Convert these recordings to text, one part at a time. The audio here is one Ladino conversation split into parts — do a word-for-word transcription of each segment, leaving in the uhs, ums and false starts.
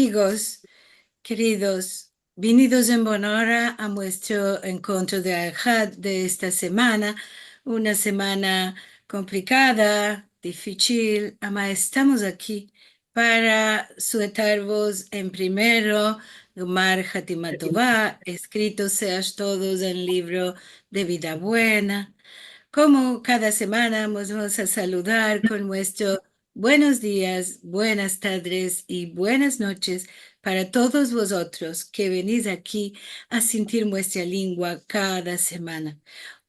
Amigos keridos, vinidos en bon ora a muestro enkontro de Alhad de esta semana, una semana komplikada, difisil, ama estamos aki para sujetarvos en primero, Gmar Hatima Tova, eskritos seash todos en livro de vida buena. Komo kada semana, mos vamos a saludar kon muestro buenos dias, buenas tardes i buenas noches para todos vozotros ke veniz aki a sintir muestra lingua kada semana.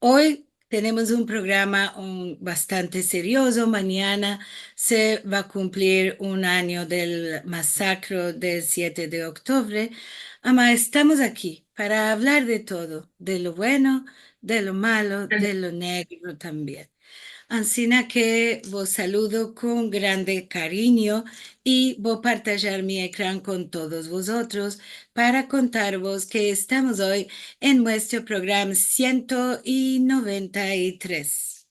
Oy tenemos un programa, un, bastante seriozo. Manyana se va a kumplir un anyo del masakro del siete de oktubre. Ama estamos aki para avlar de todo, de lo bueno, de lo malo, de lo negro tambien. Ansina ke vos saludo kon grande karinyo i vo a partajar mi ekran kon todos vozotros para kontarvos ke estamos oy en muestro programa siento i noventa i tres.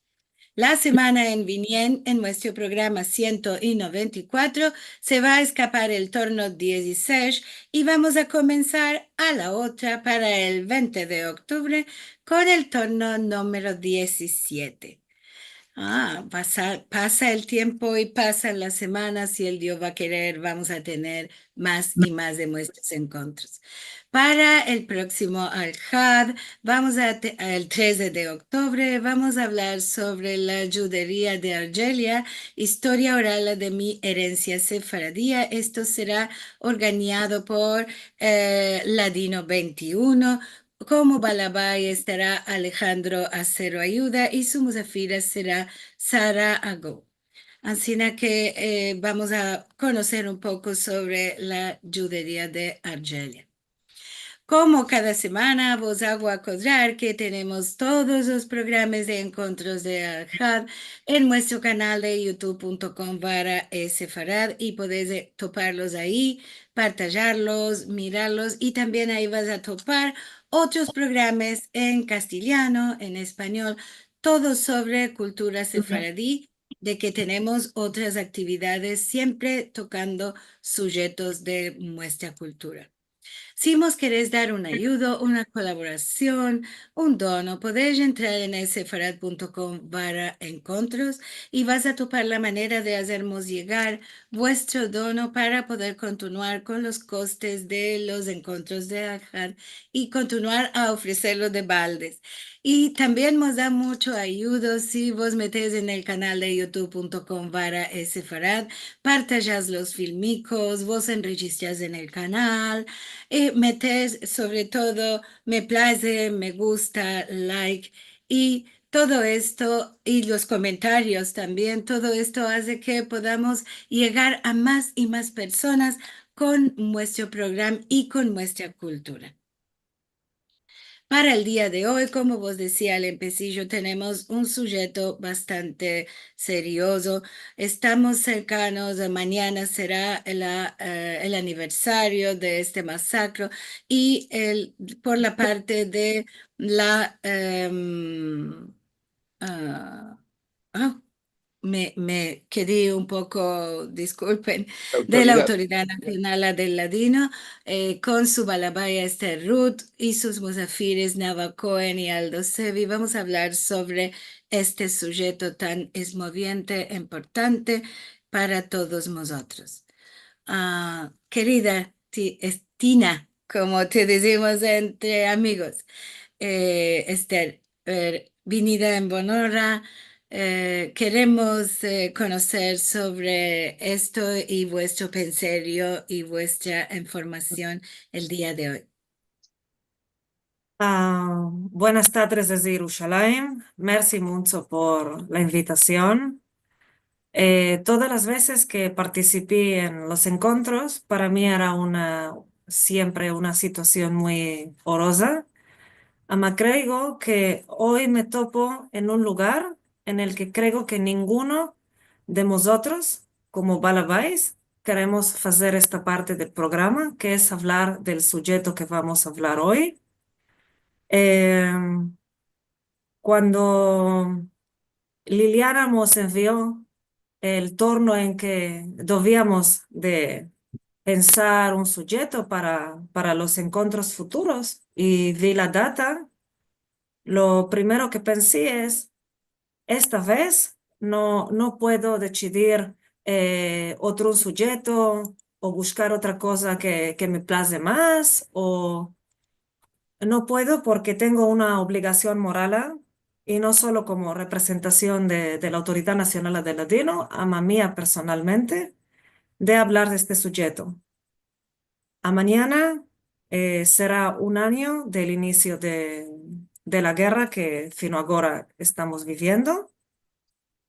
La semana en vinien, en muestro programa siento i noventa i kuatro, se va a eskapar el torno dizisesh i vamos a komensar a la otra para el vente de oktubre kon el torno numero dizisiete. Ah, pasa, pasa el tiempo i pasan las semanas i el Dio va a kerer, vamos a tener mas i mas de muestros enkontros. Para el proksimo Alhad, vamos a te-, el treze de oktubre, vamos a avlar sovre la djuderia de Argelia, istoria oral de mi erensia sefaradia. Esto sera organiado por, eh, Ladino vente i uno, komo balabay estara Alejandro Acero Ayuda i su muzafira sera Sara Ago. Ansina ke, eh, vamos a konoser un poko sovre la djuderia de Argelia. Komo kada semana, vos ago akodrar ke tenemos todos los programas de enkontros de Alhad en muestro kanal de youtube punto com barra sefarad i podesh, eh, toparlos ayi, partajarlos, mirarlos i tambien ayi vas a topar otros programas en kastiliano, en espanyol, todo sovre kultura sefaradi, de ke tenemos otras aktividades siempre tokando sujetos de muestra kultura. Si mos keresh dar un ayudo, una kolaborasion, un dono, podesh entrar en sefarad punto com barra enkontros i vas a topar la manera de azermos yegar vuestro dono para poder kontinuar kon los kostes de los enkontros de Alhad i kontinuar a ofreserlo de baldes. I tambien mos da muncho ayudo si vos metesh en el kanal de youtube punto com barra sefarad, partajash los filmikos, vos enrejistrash en el kanal, i metesh sovre todo me plaze, me gusta, like, i todo esto, i los komentarios tambien, todo esto aze ke podamos yegar a mas i mas personas kon muestro programa i kon muestra kultura. Para el dia de oy, komo vos dezia al empesijo, tenemos un sujeto bastante seriozo. Estamos serkanos, manyana sera el, eh, el aniversario de este masakro i el, por la parte de la, em, ah, ah, me, me kedi un poko, diskulpen, de la Autoridad Nasional del Ladino, eh, kon su balabaya Esther Ruth i sus muzafires Nava Cohen i Aldo Sevi. Vamos a avlar sovre este sujeto tan esmoviente, importante para todos mozotros. Ah, kerida Ti-, es-, Tina, komo te dizimos entre amigos, eh, Esther, eh, vinida en bon ora. Eh, keremos, eh, konoser sovre esto i vuestro penserio i vuestra informasion el dia de oy. Ah, buenas tadres dezde Yerushalayim. Mersi muncho por la invitasion. Eh, todas las vezes ke partisipi en los enkontros, para mi era una, siempre una situasion muy oroza. Ama kreo ke oy me topo en un lugar en el ke kreo ke ninguno de mozotros, komo balabais, keremos fazer esta parte del programa, ke es avlar del sujeto ke vamos a avlar oy. Em, kuando Liliana mos envio el torno en ke doviamos de pensar un sujeto para, para los enkontros futuros i vi la data, lo primero ke pensi es, esta vez no, no puedo desidir, eh, otro sujeto o bushkar otra koza ke, ke me plaze mas, o no puedo porke tengo una obligasion morala, i no solo komo reprezentasion de, de la Autoridad Nasional del Ladino, ama mia personalmente, de avlar de este sujeto. Amanyana, eh, sera un anyo del inisio de, de la gerra ke fino agora estamos biviendo.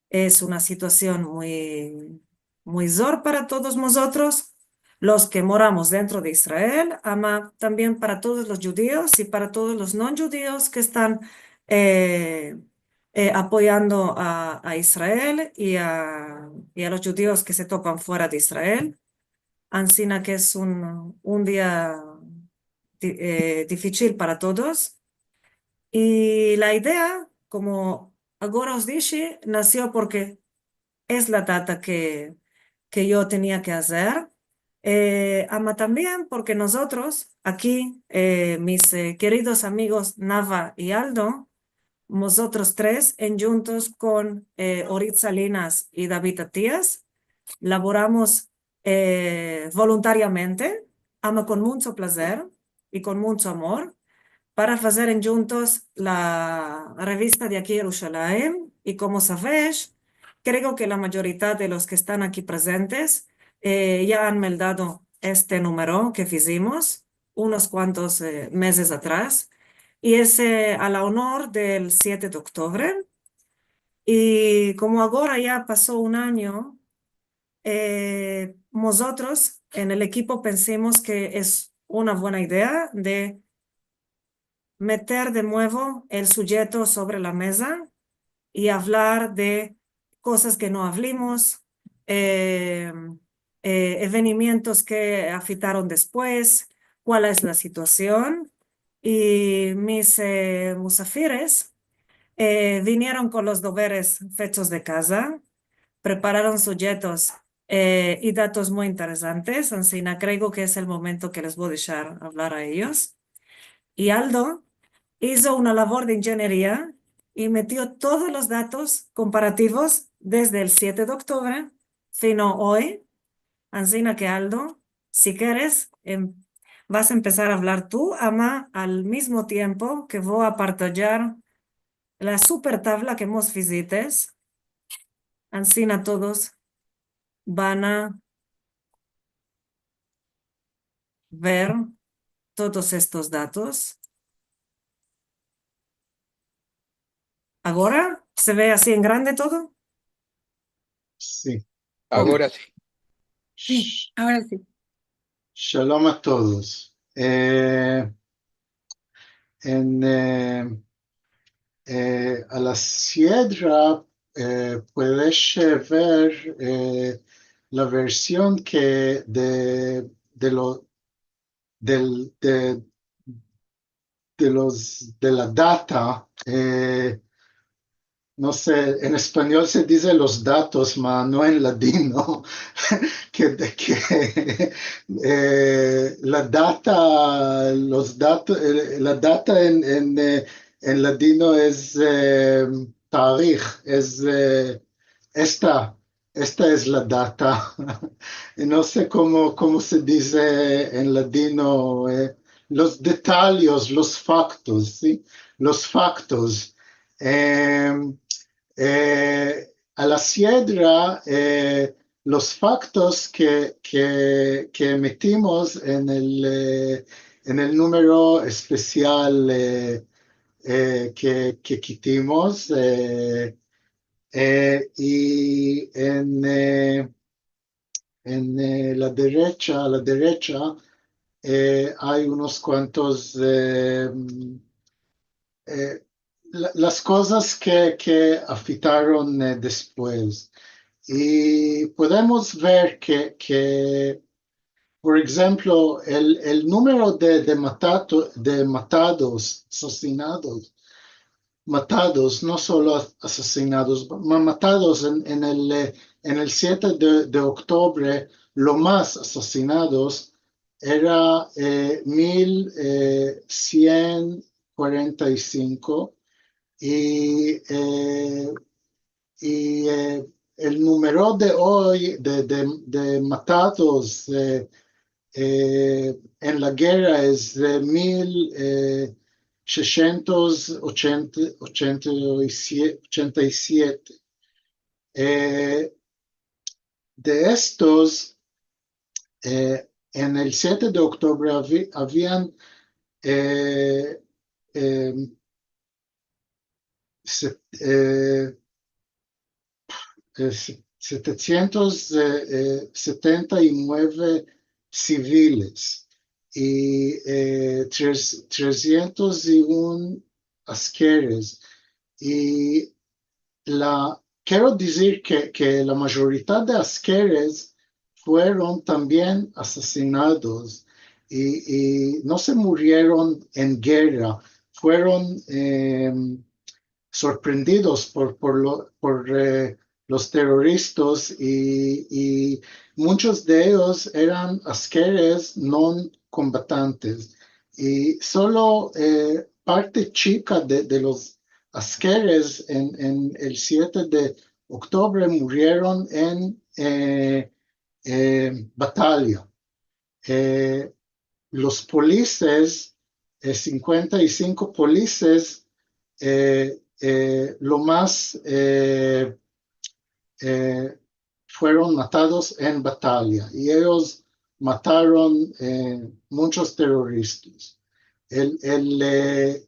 Es una situasion muy, muy zor para todos mozotros, los ke moramos dentro de Israel, ama tambien para todos los djudios i para todos los no djudios ke estan, eh, eh, apoyando a, a Israel i a, i a los djudios ke se topan fuera de Israel. Ansina ke es un, un dia di-, eh, difisil para todos. I la idea, komo agora os dishi, nasio porke es la data ke, ke yo tenia ke azer. Eh, ama tambien porke mozotros aki, eh, mis, eh, keridos amigos Nava i Aldo, mozotros tres, endjuntos kon, eh, Orit Salinas i David Atias, lavoramos, eh, voluntariamente, ama kon muncho plazer i kon muncho amor, para fazer endjuntos la revista de aki Yerushalayim, i komo savesh, kreo ke la mayorita de los ke estan aki prezentes, eh, ya an meldado este numero ke fizimos unos kuantos, eh, mezes atras, i es, eh, a la onor del siete de oktubre. I komo agora ya paso un anyo, eh, mozotros en el ekipo pensimos ke es una buena idea de meter de muevo el sujeto sovre la meza i avlar de kozas ke no avlimos, eh, eh, evenimientos ke afektaron despues, kual es la situasion. I mis, eh, musafires, eh, vinieron kon los deveres fechos de kaza, prepararon sujetos, eh, i datos muy interesantes, ansina kreo ke es el momento ke les vo deshar avlar a eyos. I Aldo izo una lavor de injenieria i metio todos los datos komparativos desde el siete de oktubre fino oy. Ansina ke, Aldo, si keres, em, vas a empesar a avlar tu, ama al mizmo tiempo ke vo a partajar la super tavla ke mos fizites, ansina todos van a ver todos estos datos. Agora se ve ansi en grande todo? Si. Agora si. Si, agora si. Shalom a todos. Eh, en, eh, eh, a la siedra, eh, puedes, eh, ver, eh, la version ke de, de lo, del, de, de los, de la data, eh, no se, en espanyol se dize los datos, ma no en ladino, ke, ke, eh, la data, los datos, eh, la data en, en, eh, en ladino es, eh, tarih, es, eh, esta, esta es la data. No se komo, komo se dize en ladino, eh, los detalyes, los faktos, si? Los faktos. Em, eh, a la siedra, eh, los faktos ke, ke, ke metimos en el, eh, en el numero espesial, eh, eh, ke, ke kitimos, eh, eh, i en, eh, en, eh, la derecha, a la derecha, eh, ay unos kuantos, eh, eh, la, las kozas ke, ke afektaron, eh, despues. I podemos ver ke, ke, por enshemplo, el, el numero de, de matato-, de matados, asasinados, matados, no solo as-, asasinados, ma-, matados en, en el, eh, en el siete de, de oktubre, lo mas asasinados era, eh, mil, eh, sien kuarenta i sinko, i, eh, i, eh, el numero de oy de, de, de matados, eh, eh, en la gerra es de mil, eh, seshentos ochenta, ochenta i siete, ochenta i siete. Eh, de estos, eh, en el siete de oktubre avi-, avian, eh, eh, se-, eh, eh, se-, setecientos, eh, eh, setenta i mueve siviles i, eh, tres-, tresientos i un askeres. I la, kero dizir ke, ke la mayorita de askeres fueron tambien asasinados i, i no se murieron en gerra, fueron, em, sorprendidos por, por lo, por, eh, los teroristas i, i munchos de eyos eran askeres non kombatantes. I solo, eh, parte chika de, de los askeres en, en el siete de oktubre murieron en, eh, eh, bataya. Eh, los polises, eh, sinkuenta i sinko polises, eh, eh, lo mas, eh, eh, fueron matados en bataya, i eyos mataron, eh, munchos teroristas. El, el, eh,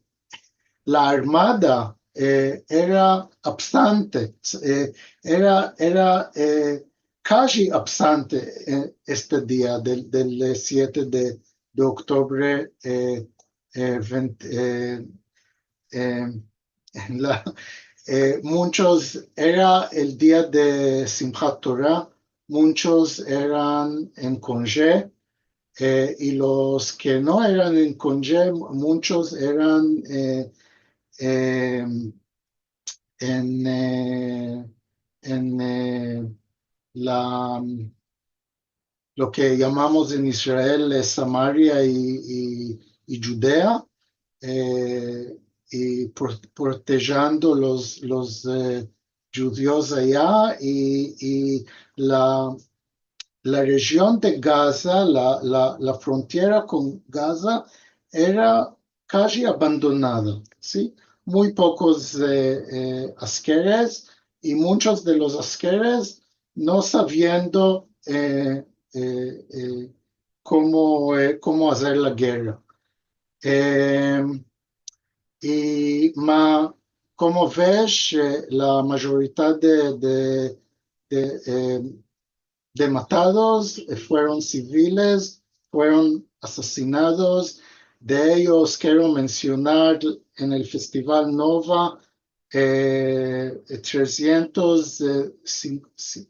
la armada, eh, era absente, eh, era, era, eh, kaji absente, eh, este dia del, del, eh, siete de, de oktubre, eh, eh, vente, eh, eh, en la, eh, munchos, era el dia de Simchat Torah, munchos eran en konje, eh, i los ke no eran en konje, munchos eran, eh, eh, en, eh, en, eh, la, lo ke yamamos en Israel, eh, Samaria i, i, i Djudea, eh, i pro-, protejando los, los, eh, djudios aya, i, i la, la rejion de Gaza, la, la, la frontiera kon Gaza, era kaji abandonada, si? Muy pokos, eh, eh, askeres, i munchos de los askeres no saviendo, eh, eh, eh, komo, eh, komo azer la gerra. Em, i ma, komo ves, eh, la mayorita de, de, de, em, de matados, eh, fueron siviles, fueron asasinados. De eyos kero mensionar en el Festival Nova, eh, tresientos, eh, cin-, ci-,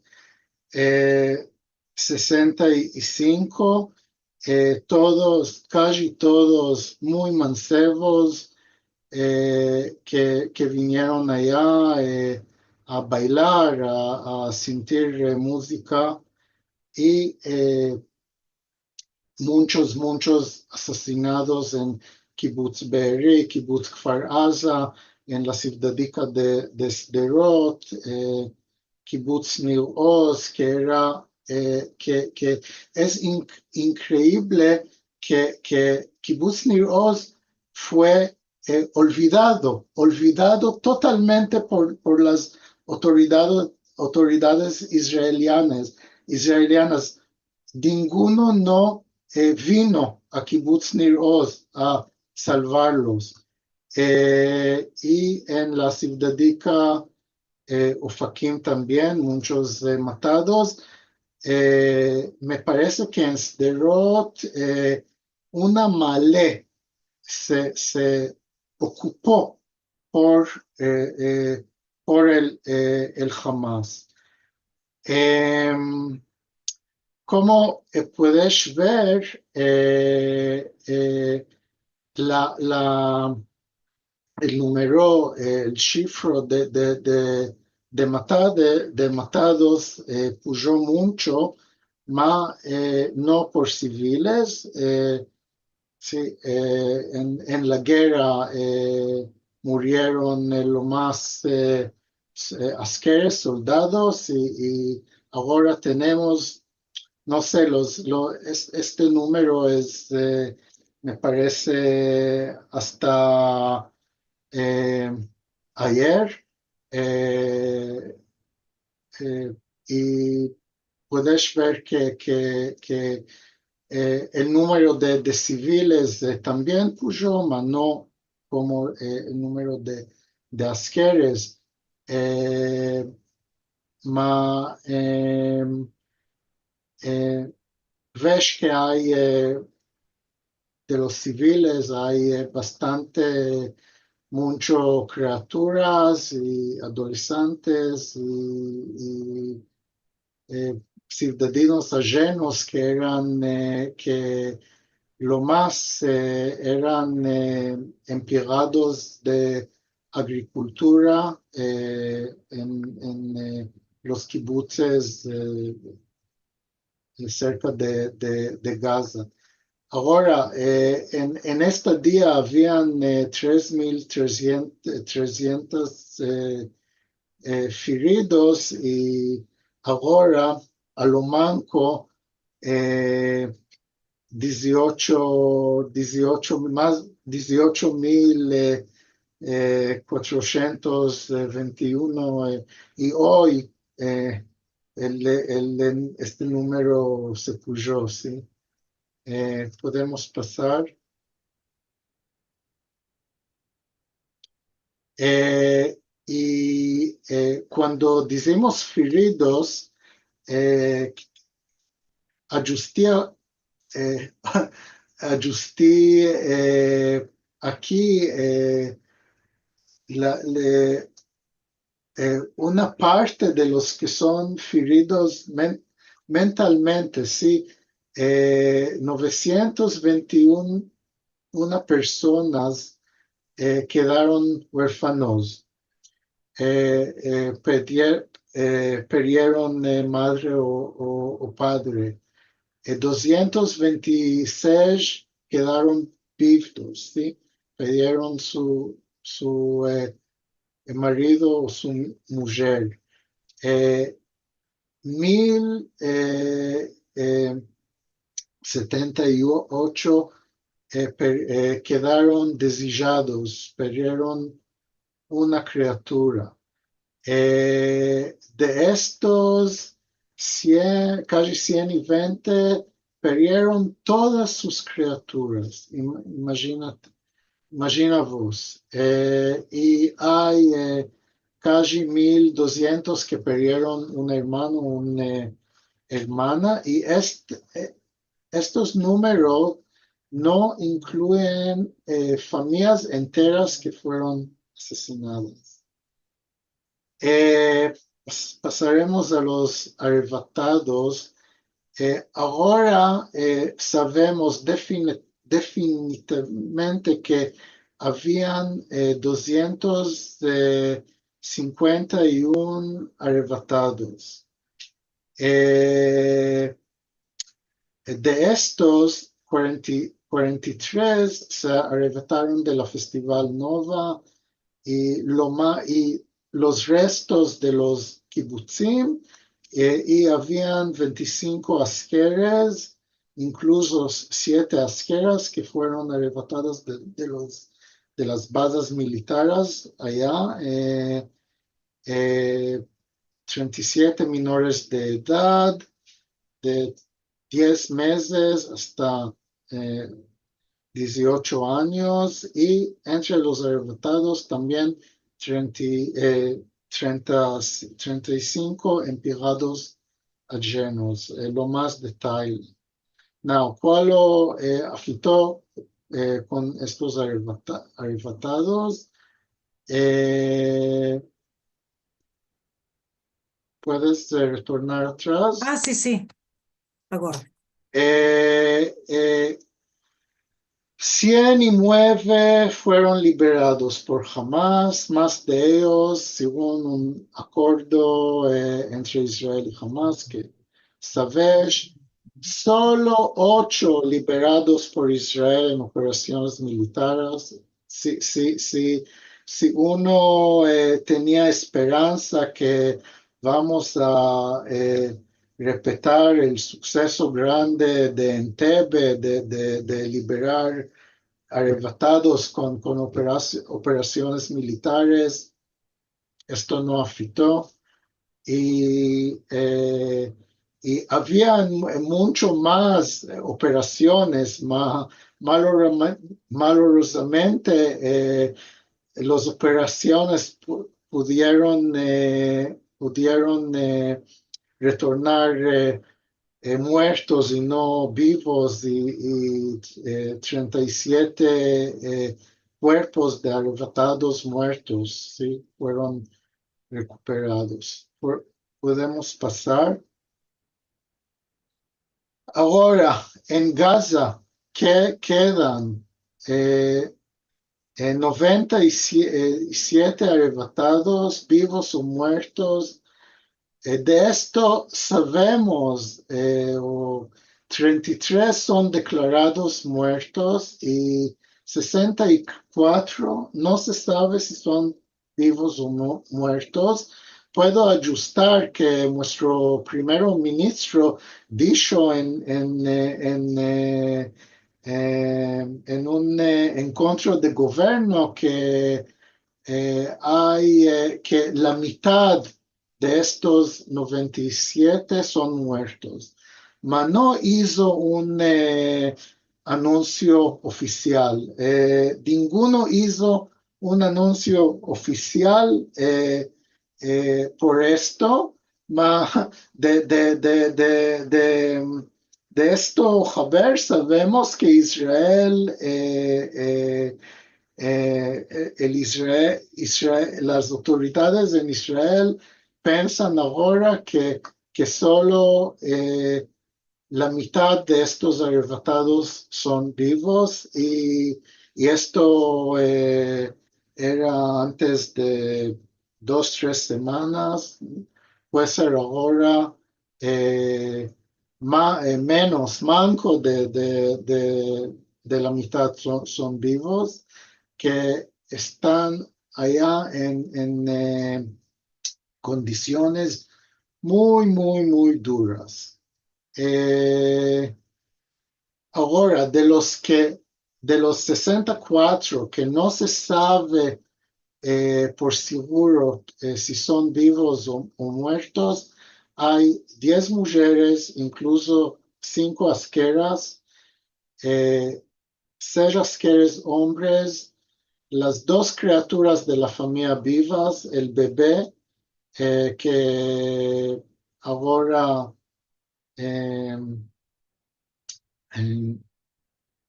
eh, sesenta i sinko, eh, todos, kaji todos muy mansevos, eh, ke, ke vinieron aya, eh, a baylar, a, a sintir, eh, muzika, i, eh, munchos, munchos asasinados en Kibutz Be'eri, Kibutz Kfar Aza, en la sivdadika de, de Sderot, eh, Kibutz Nir Oz, ke era, eh, ke, ke es in-, inkreible ke, ke Kibutz Nir Oz fue, eh, olvidado, olvidado totalmente por, por las autoridades, autoridades israelianas, israelianas. Ninguno no, eh, vino a Kibutz Nir Oz a salvarlos. Eh, i en la sivdadika, eh, Ofakim tambien, munchos, eh, matados. Eh, me parese ke en Sderot, eh, una male se, se okupo por, eh, eh, por el, eh, el Hamas. Em, komo, eh, puedes ver, eh, eh, la, la, el numero, eh, el shifro de, de, de, de mata-, de, de matados, eh, pujo muncho, ma, e, no por siviles, e, si, e, en, en la gerra, e, murieron, e, lo mas, e, s-, e, askeres, soldados, i, i agora tenemos, no se, los, lo, es-, este numero es, e, me parese, asta, e, ayer, e, e, i puedes ver ke, ke, ke, e, el numero de, de siviles, e, tambien pujo, ma no komo, e, el numero de, de askeres. E, ma, em, e, ves ke ay, e, de los siviles ay, e, bastante, muncho kreaturas i adolesentes i, i, e, sivdadinos ajenos ke eran, e, ke lo mas, e, eran, e, empliegados de agrikultura, e, en, en, e, los kibutzes, e, e, serka de, de, de Gaza. Agora, e, en, en este dia avian, e, tres mil tresientos, e, tresientos, e, e, feridos i agora, a lo manko, e, diziocho, diziocho, mas diziocho mil, e, e, kuatrosientos vente i uno, e, i oy, e, el, el, este numero se pujo, si. E, podemos pasar. E, i, e, kuando dizimos feridos, e, ajusti, e, ajusti, e, aki, e, la, le, e, una parte de los ke son feridos men-, mentalmente, si, e, novesientos vente i un, una personas, e, kedaron uerfanos, e, e, perdier-, e, perdieron, e, madre o, o, o padre. E, dosientos vente i sesh kedaron bivos, si, perdieron su, su, e, e, marido o su mujer. E, mil, e, e, setenta i ocho, e, per-, e, kedaron dezijados, perdieron una kreatura. E, de estos sien, kaji sien i vente perdieron todas sus kreaturas. Im-, imajinate, imajina vos. E, i ay, e, kaji mil dosientos ke perdieron un ermano, un, e, ermana, i est-, e, estos numeros no inkluyen, e, famiyas enteras ke fueron asesinadas. E, pas-, pasaremos a los arevatados. E, agora, e, savemos defini-, definitivamente ke avian, e, dosientos sinkuenta i un arevatados. E, de estos, kuarenta, kuarenta i tres se arevataron de la Festival Nova i lo ma-, i los restos de los kibutzim, e, i avian vente i sinko askeres, inkluso siete askeras ke fueron arevatadas de, de los, de las bazas militares aya, e, e, trenta i siete minores de edad, de diez mezes asta, e, diziocho anyos, i entre los arevatados tambien trenta, e, trenta, trenta i sinko emplegados ajenos, e, lo mas de Thailand. Now, kualo, e, afekto, e, kon estos arevata-, arevatados? E, puedes, e, retornar atras? A, si, si. Agora. E, e, sien i mueve fueron liberados por Hamas, mas de eyos, segun un akordo, e, entre Israel i Hamas, ke savesh, solo ocho liberados por Israel en operasiones militares. Si, si, si, si uno, eh, tenia esperansa ke vamos a, eh, repetir el sukseso grande de Entebbe, de, de, de liberar arrebatados kon, kon operasio-, operasiones militares, esto no afekto. I, eh, i avia mu-, muncho mas, eh, operasiones, ma-, malorama-, malorozamente, eh, las operasiones pu-, pudieron, eh, pudieron, eh, retornar, eh, eh, muertos i no bivos, i, i, eh, trenta i siete, eh, kuerpos de arrebatados muertos, si, fueron rekuperados. Por-, podemos pasar. Agora, en Gaza, ke kedan, eh, eh, noventa i siete arrebatados, bivos o muertos. Eh, de esto savemos, eh, o trenta i tres son deklarados muertos i sesenta i kuatro no se save si son bivos o mu-, muertos. Puedo ajustar ke muestro primero ministro disho en, en, eh, en, eh, eh, en un, eh, enkontro de governo ke, eh, ay, eh, ke la mitad de estos noventa i siete son muertos. Ma no izo un, eh, anunsio ofisial. Eh, ninguno izo un anunsio ofisial, eh, eh, por esto, ma de, de, de, de, de, de esto haber savemos ke Israel, eh, eh, eh, el Israel, Israel, las autoridades en Israel pensan agora ke, ke solo, eh, la mitad de estos arrebatados son bivos i, i esto, eh, era antes de dos, tres semanas, puede ser agora, eh, ma-, eh, menos, manko de, de, de, de la mitad son, son bivos, ke estan aya en, en, eh, kondisiones muy, muy, muy duras. Eh, agora, de los ke, de los sesenta i kuatro ke no se save, eh, por siguro, eh, si son bivos o, o muertos, ay diez mujeres, inkluso sinko askeras, eh, sesh askeres ombres, las dos kriaturas de la famiya bivas, el bebe, eh, ke agora, em, em,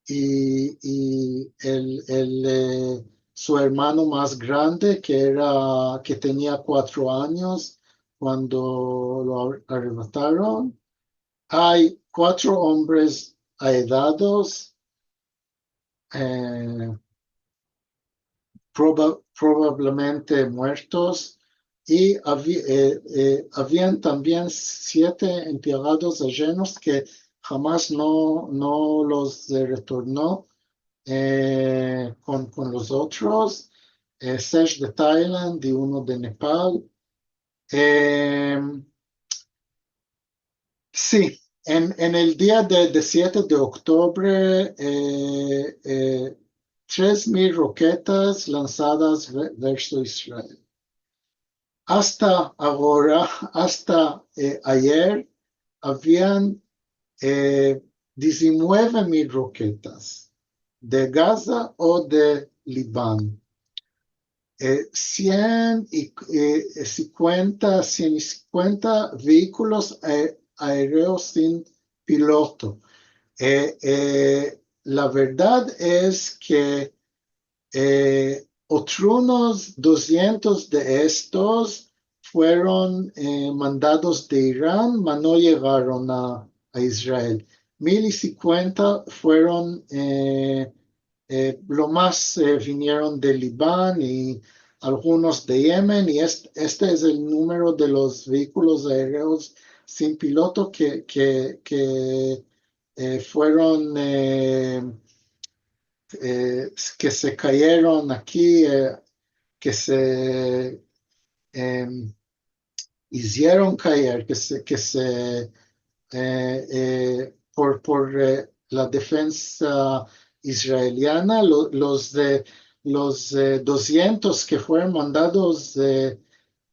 i, i el, el, eh, su ermano mas grande, ke era, ke tenia kuatro anyos kuando lo ar-, arrebataron. Ay kuatro ombres aedados, eh, proba-, probablemente muertos, i avi-, eh, eh, avian tambien siete emplegados ajenos ke hamas no, no los, eh, retorno, eh, kon, kon los otros, eh, sesh de Thailand i uno de Nepal. Em, si, en, en el dia de, de siete de oktubre, eh, eh, tres mil roketas lansadas ve-, verso Israel. Asta agora, asta, eh, ayer, avian, eh, dizinueve mil roketas de Gaza o de Liban. Eh, sien i, eh, sinkuenta, sien i sinkuenta vehikulos ae-, aereos sin piloto. Eh, eh, la verdad es ke, eh, otrunos dusyentos de estos fueron, eh, mandados de Iran, ma no yegaron a, a Israel. Mil i sinkuenta fueron, eh, eh, lo mas, eh, vinieron de Liban i algunos de Yemen, i est-, este es el numero de los vehikulos aereos sin piloto ke, ke, ke, e, fueron, e, e, ke se kayeron aki, e, ke se, em, izieron kayer, ke se, ke se, e, e, por, por, e, la defensa israeliana, lo, los de, los, e, dusyentos ke fueron mandados de,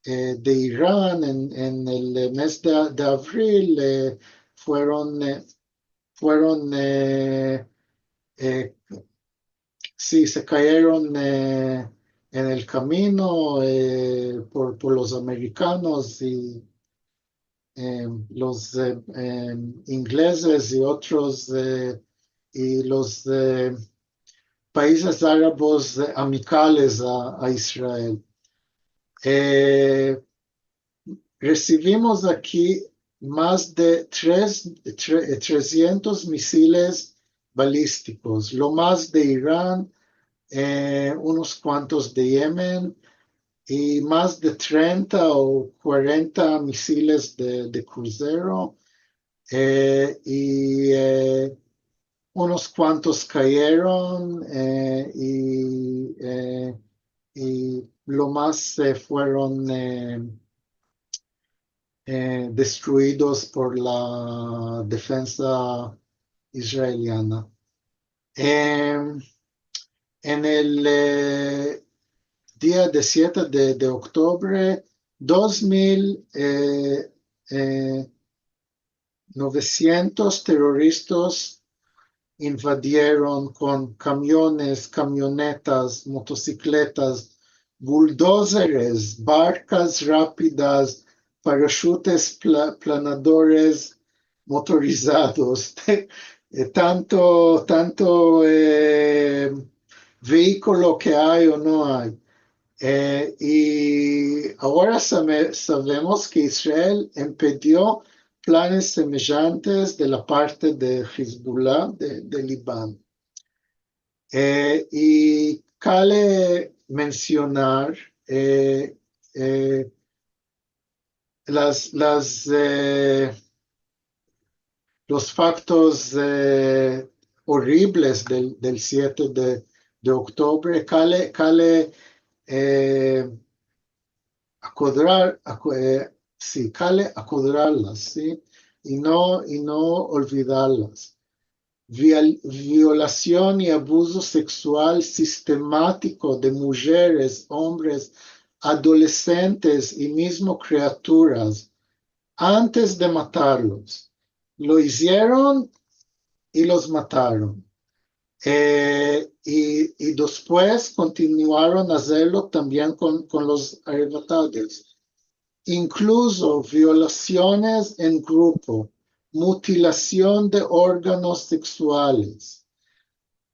e, de Iran en, en el mez de, de avril, e, fueron, e, fueron, e, e, si, se kayeron, e, en el kamino, e, por, por los amerikanos i, e, los, e, e, inglezes i otros, e, i los, e, paizes arabos, e, amikales a, a Israel. E, resivimos aki mas de tres, tre-, tresientos misiles balistikos, lo mas de Iran, e, unos kuantos de Yemen, i mas de trenta o kuarenta misiles de, de kruzero, e, i, e, unos kuantos kayeron, e, i, e, i lo mas, e, fueron, e, e, destruidos por la defensa israeliana. Em, en el, e, dia de siete de, de oktubre, dos mil, e, e, novesientos teroristas invadieron kon kamiones, kamionetas, motosikletas, buldozeres, barkas rapidas, parashutes pla-, planadores motorizados. E, tanto, tanto, e, veikulo ke ay o no ay. E, i agora same-, savemos ke Israel empedio planes semejantes de la parte de Hezbollah de, de Liban. E, i kale mensionar, e, e, las, las, e, los faktos, e, oribles del, del siete de, de oktubre, kale, kale, e, akodrar, ako-, e, si, kale akodrarlas, si, i no, i no olvidarlas. Viol-, violasion i abuzo seksual sistematiko de mujeres, ombres, adoleshentes i mizmo kriaturas antes de matarlos. Lo izieron i los mataron. E, i, i despues kontinuaron azerlo tambien kon, kon los arrebatados. Inkluso violasiones en grupo, mutilasion de organos seksuales,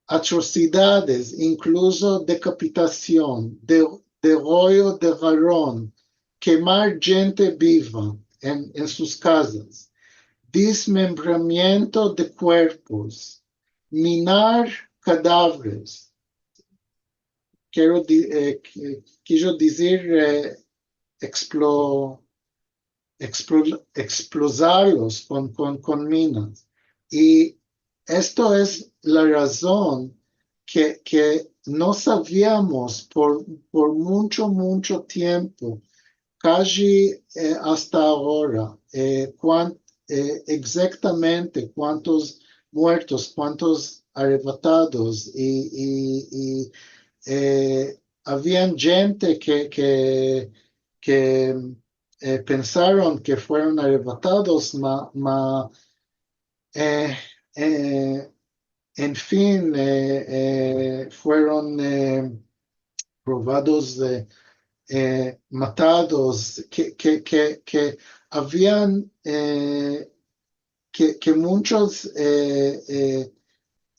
atrosidades, inkluso dekapitasion, de-, degoyo de garon, kemar djente biva en, en sus kazas, dismembramiento de kuerpos, minar kadavres, kero di-, e, ki-, kijo dizir, e, eksplo-, eksplo-, eksplozarlos kon, kon, kon minas. I esto es la razon ke, ke no saviamos por, por muncho, muncho tiempo, kaji, e, asta agora, e, kuan-, e, egzaktamente kuantos muertos, kuantos arrebatados, i, i, i, e, avian djente ke, ke, ke, e, pensaron ke fueron arrebatados, ma, ma, e, e, en fin, e, e, fueron, e, provados, e, e, matados, ke, ke, ke, ke avian, e, ke, ke munchos, e, e,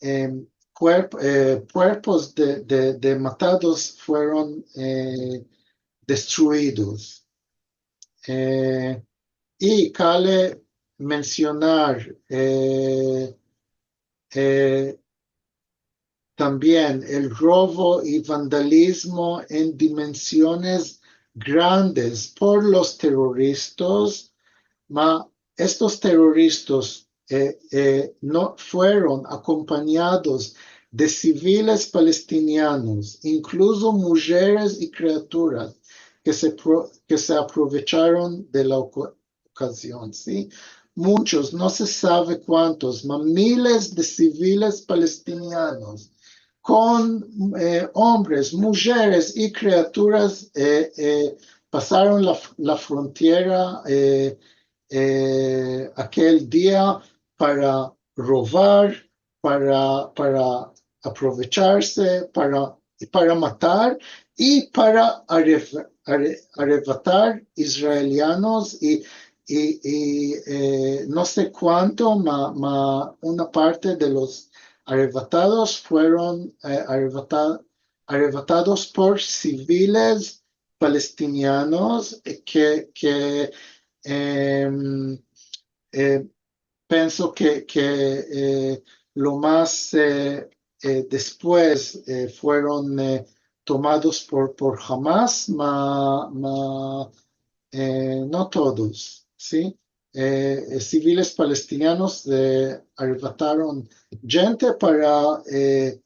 em, kuerp-, e, kuerpos de, de, de matados fueron, e, destruidos. E, i kale mensionar, e, e, tambien el robo i vandalizmo en dimensiones grandes por los teroristas, ma estos teroristas, eh, eh, no fueron akompanyados de siviles palestinianos, inkluso mujeres i kriaturas ke se pro-, ke se aprovecharon de la oka-, okazion, si? Munchos, no se save kuantos, ma miles de siviles palestinianos, kon, eh, ombres, mujeres i kriaturas, eh, eh, pasaron la f-, la frontiera, eh, eh, akel dia para rovar, para, para aprovecharse, para, para matar i para arre-, arre-, arevatar israelianos i, i, i, eh, no se kuanto, ma, ma una parte de los arevatados fueron, eh, arevata-, arevatados por siviles palestinianos, eh, ke, ke, em, eh, penso ke, ke, eh, lo mas, eh, eh, despues, eh, fueron, eh, tomados por, por Hamas, ma, ma, eh, no todos, si? Eh, eh, siviles palestinianos, eh, arevataron djente para, eh,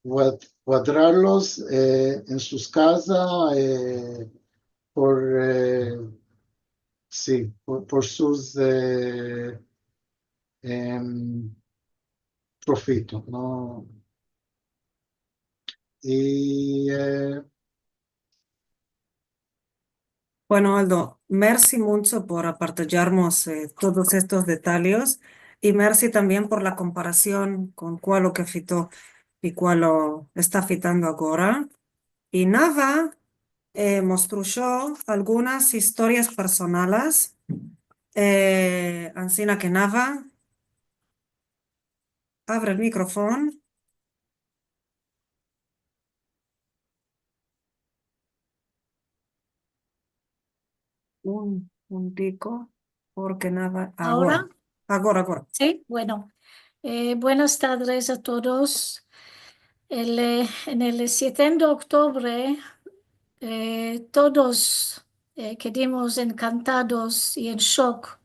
guad-, guadrarlos, eh, en sus kazas, eh, por, eh, si, por, por sus, eh, em, profito, no? I, eh, Bueno, Aldo, mersi muncho por apartajarmos, eh, todos estos detayes i mersi tambien por la komparasion kon kualo ke afito i kualo esta afitando agora. I Nava, eh, mos trusho algunas istorias personales, eh, ansina ke Nava, avre el mikrofon. Un, un tiko, porke Nava, agora. Agora? Agora, agora. Si, bueno. Eh, buenas tardes a todos. El, eh, en el siete de oktubre, eh, todos, eh, kedimos enkantados i en shok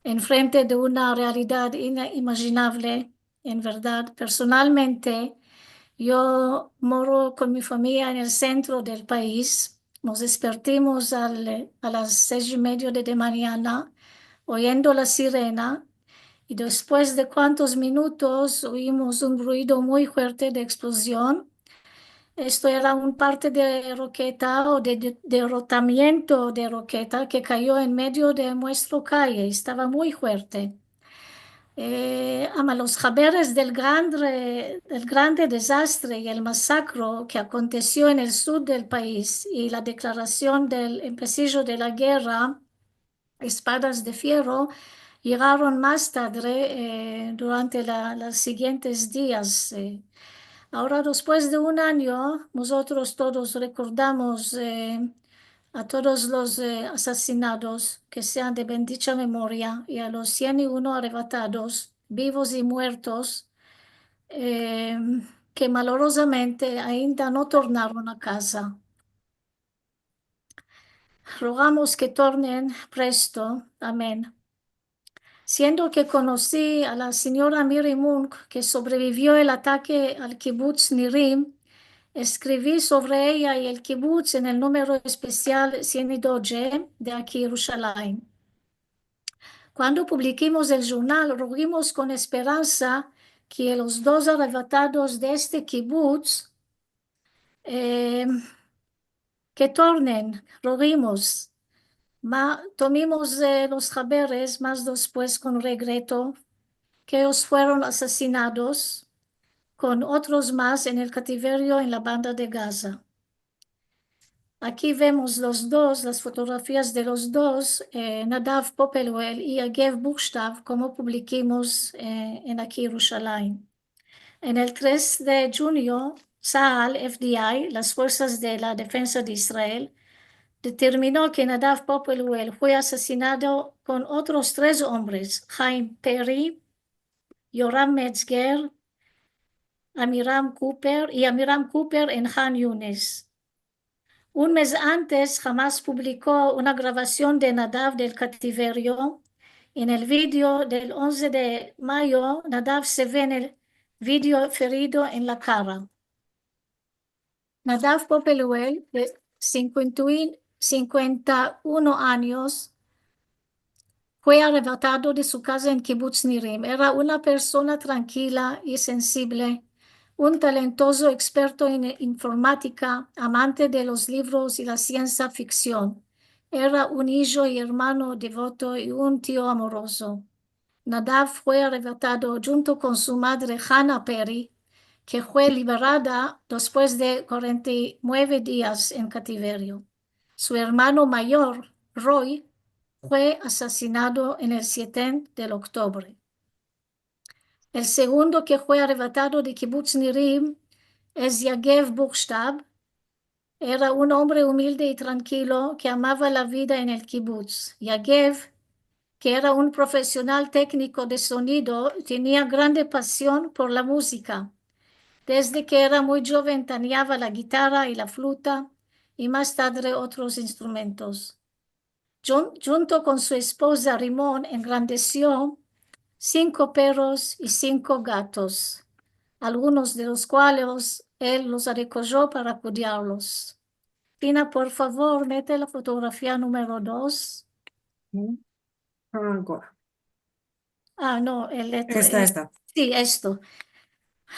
enfrente de una realidad inimajinavle. En verdad, personalmente, yo moro kon mi famiya en el sentro del pais. Mos despertimos al, a las sesh i medio de, de manyana, oyendo la sirena, i despues de kuantos minutos oimos un ruido muy fuerte de eksplozion. Esto era un parte de roketa o de, de, derrotamiento de roketa ke kayo en medio de muestro kaye. Estava muy fuerte. Eh, ama los haberes del grande, del grande dezastre i el masakro ke akontesio en el sud del pais i la deklarasion del empesijo de la gerra, Espadas de Fierro, yegaron mas tadre, eh, durante la, los siguientes dias, eh. Agora, despues de un anyo, mozotros todos rekordamos, eh, a todos los, eh, asasinados ke sean de bendicha memoria i a los sien i uno arevatados, bivos i muertos, eh, ke malorozamente ainda no tornaron a kaza. Rogamos ke tornen presto. Amen. Siendo ke konosi a la sinyora Miri Munk, ke sobrevivio el atake al kibutz Nirim, eskrivi sovre eya i el kibutz en el numero espesial sien i dodje de Aki Yerushalayim. Kuando publikimos el jurnal, rogimos kon esperansa ke los dos arevatados de este kibutz, eh, ke tornen, rogimos. Ma tomimos, eh, los haberes mas despues kon regreto ke eyos fueron asasinados kon otros mas en el kativerio en la banda de Gaza. Aki vemos los dos, las fotografias de los dos, eh, Nadav Poppelwell i Yagev Buchstav, komo publikimos, eh, en Aki Yerushalayim. En el tres de djunyo, Tsahal, F D I, las Fuersas de la Defensa de Israel, determino ke Nadav Poppelwell fue asasinado kon otros tres ombres, Haim Perry, Yoram Metzger, Amiram Cooper, i Amiram Cooper en Han Yunis. Un mez antes, Hamas publiko una gravasion de Nadav del kativerio, En el video del onze de mayo, Nadav se ve en el video ferido en la kara. Nadav Popeluel, de sinkuenta i un, sinkuenta i un anyos, fue arevatado de su kaza en Kibutz Nirim. Era una persona trankila i sensible, un talentozo eksperto en informatika, amante de los livros i la siensia fiksion. Era un ijo i ermano devoto i un tio amorozo. Nadav fue arevatado djunto kon su madre Hana Perry, ke fue liberada despues de kuarenta i mueve dias en kativerio. Su ermano mayor, Roy, fue asasinado en el siete de oktubre. El segundo ke fue arevatado de Kibutz Nirim es Yagev Buchstab. Era un ombre umilde i trankilo ke amava la vida en el kibutz. Yagev, ke era un profesional tekniko de sonido, tenia grande pasion por la muzika. Desde ke era muy djoven taniava la gitara i la fluta, i mas tadre otros instrumentos. Djun-, djunto kon su espoza Rimon engrandesio sinko perros i sinko gatos, algunos de los kuales el los arekojo para kuidarlos. Tina, por favor, mete la fotografia numero dos. Agora. Ah, no, el otro, esta, el, esta. Si, esto.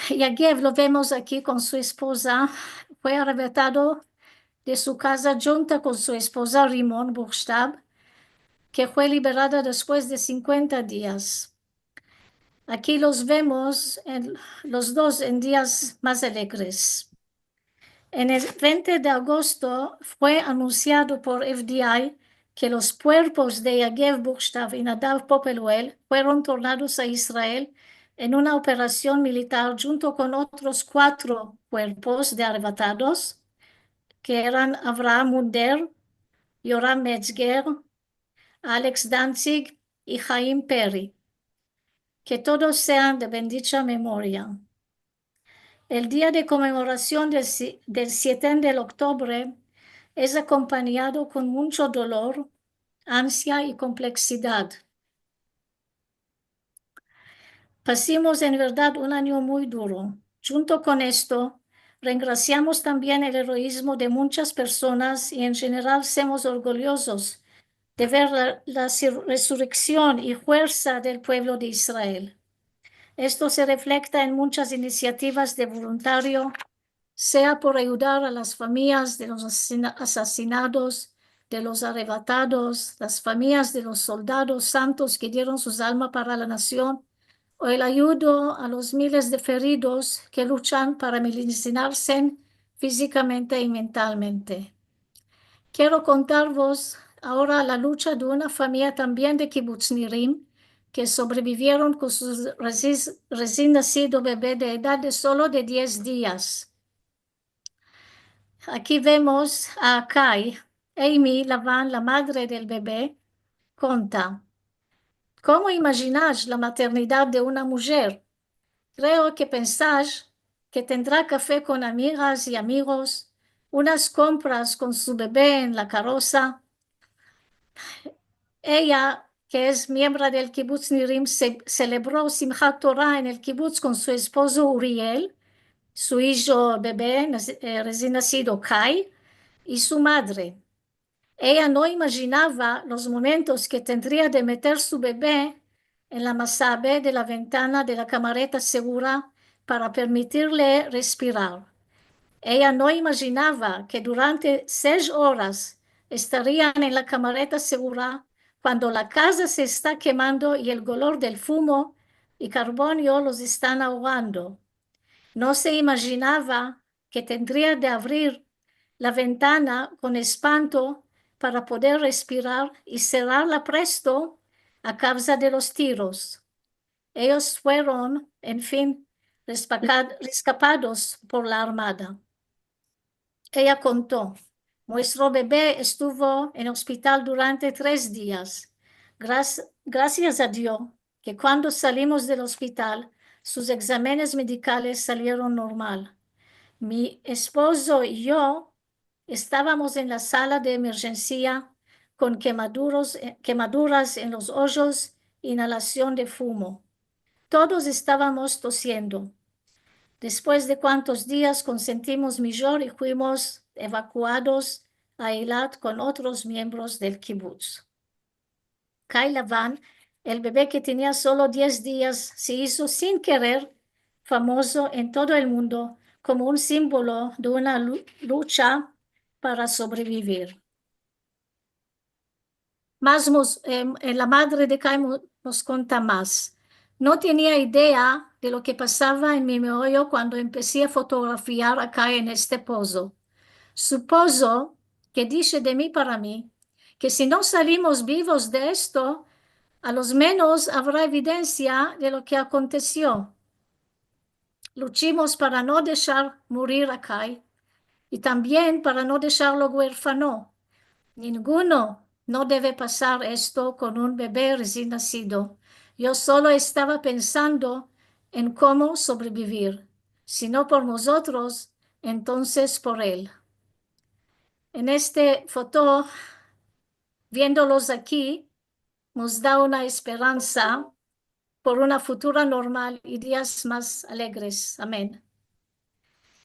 Yagev lo vemos aki kon su espoza. Fue arevatado de su kaza djunto kon su espoza Rimon Buchstab, ke fue liberada despues de sinkuenta dias. Aki los vemos en, los dos en dias mas alegres. En el vente de agosto fue anunsiado por F D I ke los kuerpos de Yagev Buchstab i Nadav Popeluel fueron tornados a Israel en una operasion militar djunto kon otros kuatro kuerpos de arevatados, ke eran Avraham Munder, Yoram Metzger, Alex Dantzig i Haim Perry. Ke todos sean de bendicha memoria. El dia de konmemorasion del si-, del siete de oktubre es akompanyado kon muncho dolor, ansia i kompleksidad. Pasimos en verdad un anyo muy duro. Djunto kon esto, rengrasiamos tambien el eroizmo de munchas personas i en jeneral semos orgulyozos de ver la, la sir-, resureksion i fuersa del puevlo de Israel. Esto se reflekta en munchas inisiativas de voluntario, sea por ayudar a las famiyas de los asesina-, asasinados, de los arevatados, las famiyas de los soldados santos ke dieron sus alma para la nasion, o el ayudo a los miles de feridos ke luchan para medisinarsien fizikamente i mentalmente. Kero kontarvos agora la lucha de una famiya tambien de Kibutz Nirim, ke sobrevivieron kon su resis-, resin nasido bebe de edad de solo de diez dias. Aki vemos a Kai. Amy Lavan, la madre del bebe, konta: Komo imajinas la maternidad de una mujer? Kreo ke pensas ke tendra kafe kon amigas i amigos, unas kompras kon su bebe en la karosa. Eya, ke es miembra del Kibutz Nirim, se-, selebro Simchat Torah en el kibutz kon su espozo Uriel, su ijo bebe, nas-, eh, resin nasido Kai, i su madre. Eya no imajinava los momentos ke tendria de meter su bebe en la masabe de la ventana de la kamareta segura para permitirle respirar. Eya no imajinava ke durante sesh oras estarian en la kamareta segura kuando la kaza se esta kemando i el golor del fumo i karbonio los estan ahogando. No se imajinava ke tendria de avrir la ventana kon espanto para poder respirar i serrarla presto a kavza de los tiros. Eyos fueron, en fin, respaka-, reskapados por la armada. Eya konto: Muestro bebe estuvo en ospital durante tres dias. Gras-, grasias a Dio ke kuando salimos del ospital, sus egzamenes medikales salieron normal. Mi espozo i yo estavamos en la sala de emerjensia kon kemaduros, eh, kemaduras en los ojos inalasion de fumo. Todos estavamos tosiendo. Despues de kuantos dias konsentimos mijor i fuimos evakuados a Eilat kon otros miembros del kibutz. Kay Lavan, el bebe ke tenia solo diez dias, se izo sin kerer famozo en todo el mundo komo un simbolo de una lu-, lucha para sobrevivir. Mas mos-, em, eh, la madre de Kay mo-, mos konta mas. No tenia idea de lo ke pasava en mi meoyo kuando empesi a fotografiar a Kay en este pozo. Supozo ke dishe de mi para mi, ke si no salimos bivos de esto, a los menos avra evidensia de lo ke akontesio. Luchimos para no deshar murir a Kay i tambien para no desharlo guerfano. Ninguno no deve pasar esto kon un bebe resin nasido. Yo solo estava pensando en komo sobrebivir, si no por mozotros, entonses por el. En este foto, viendolos aki, mos da una esperansa por una futura normal i dias mas alegres. Amen.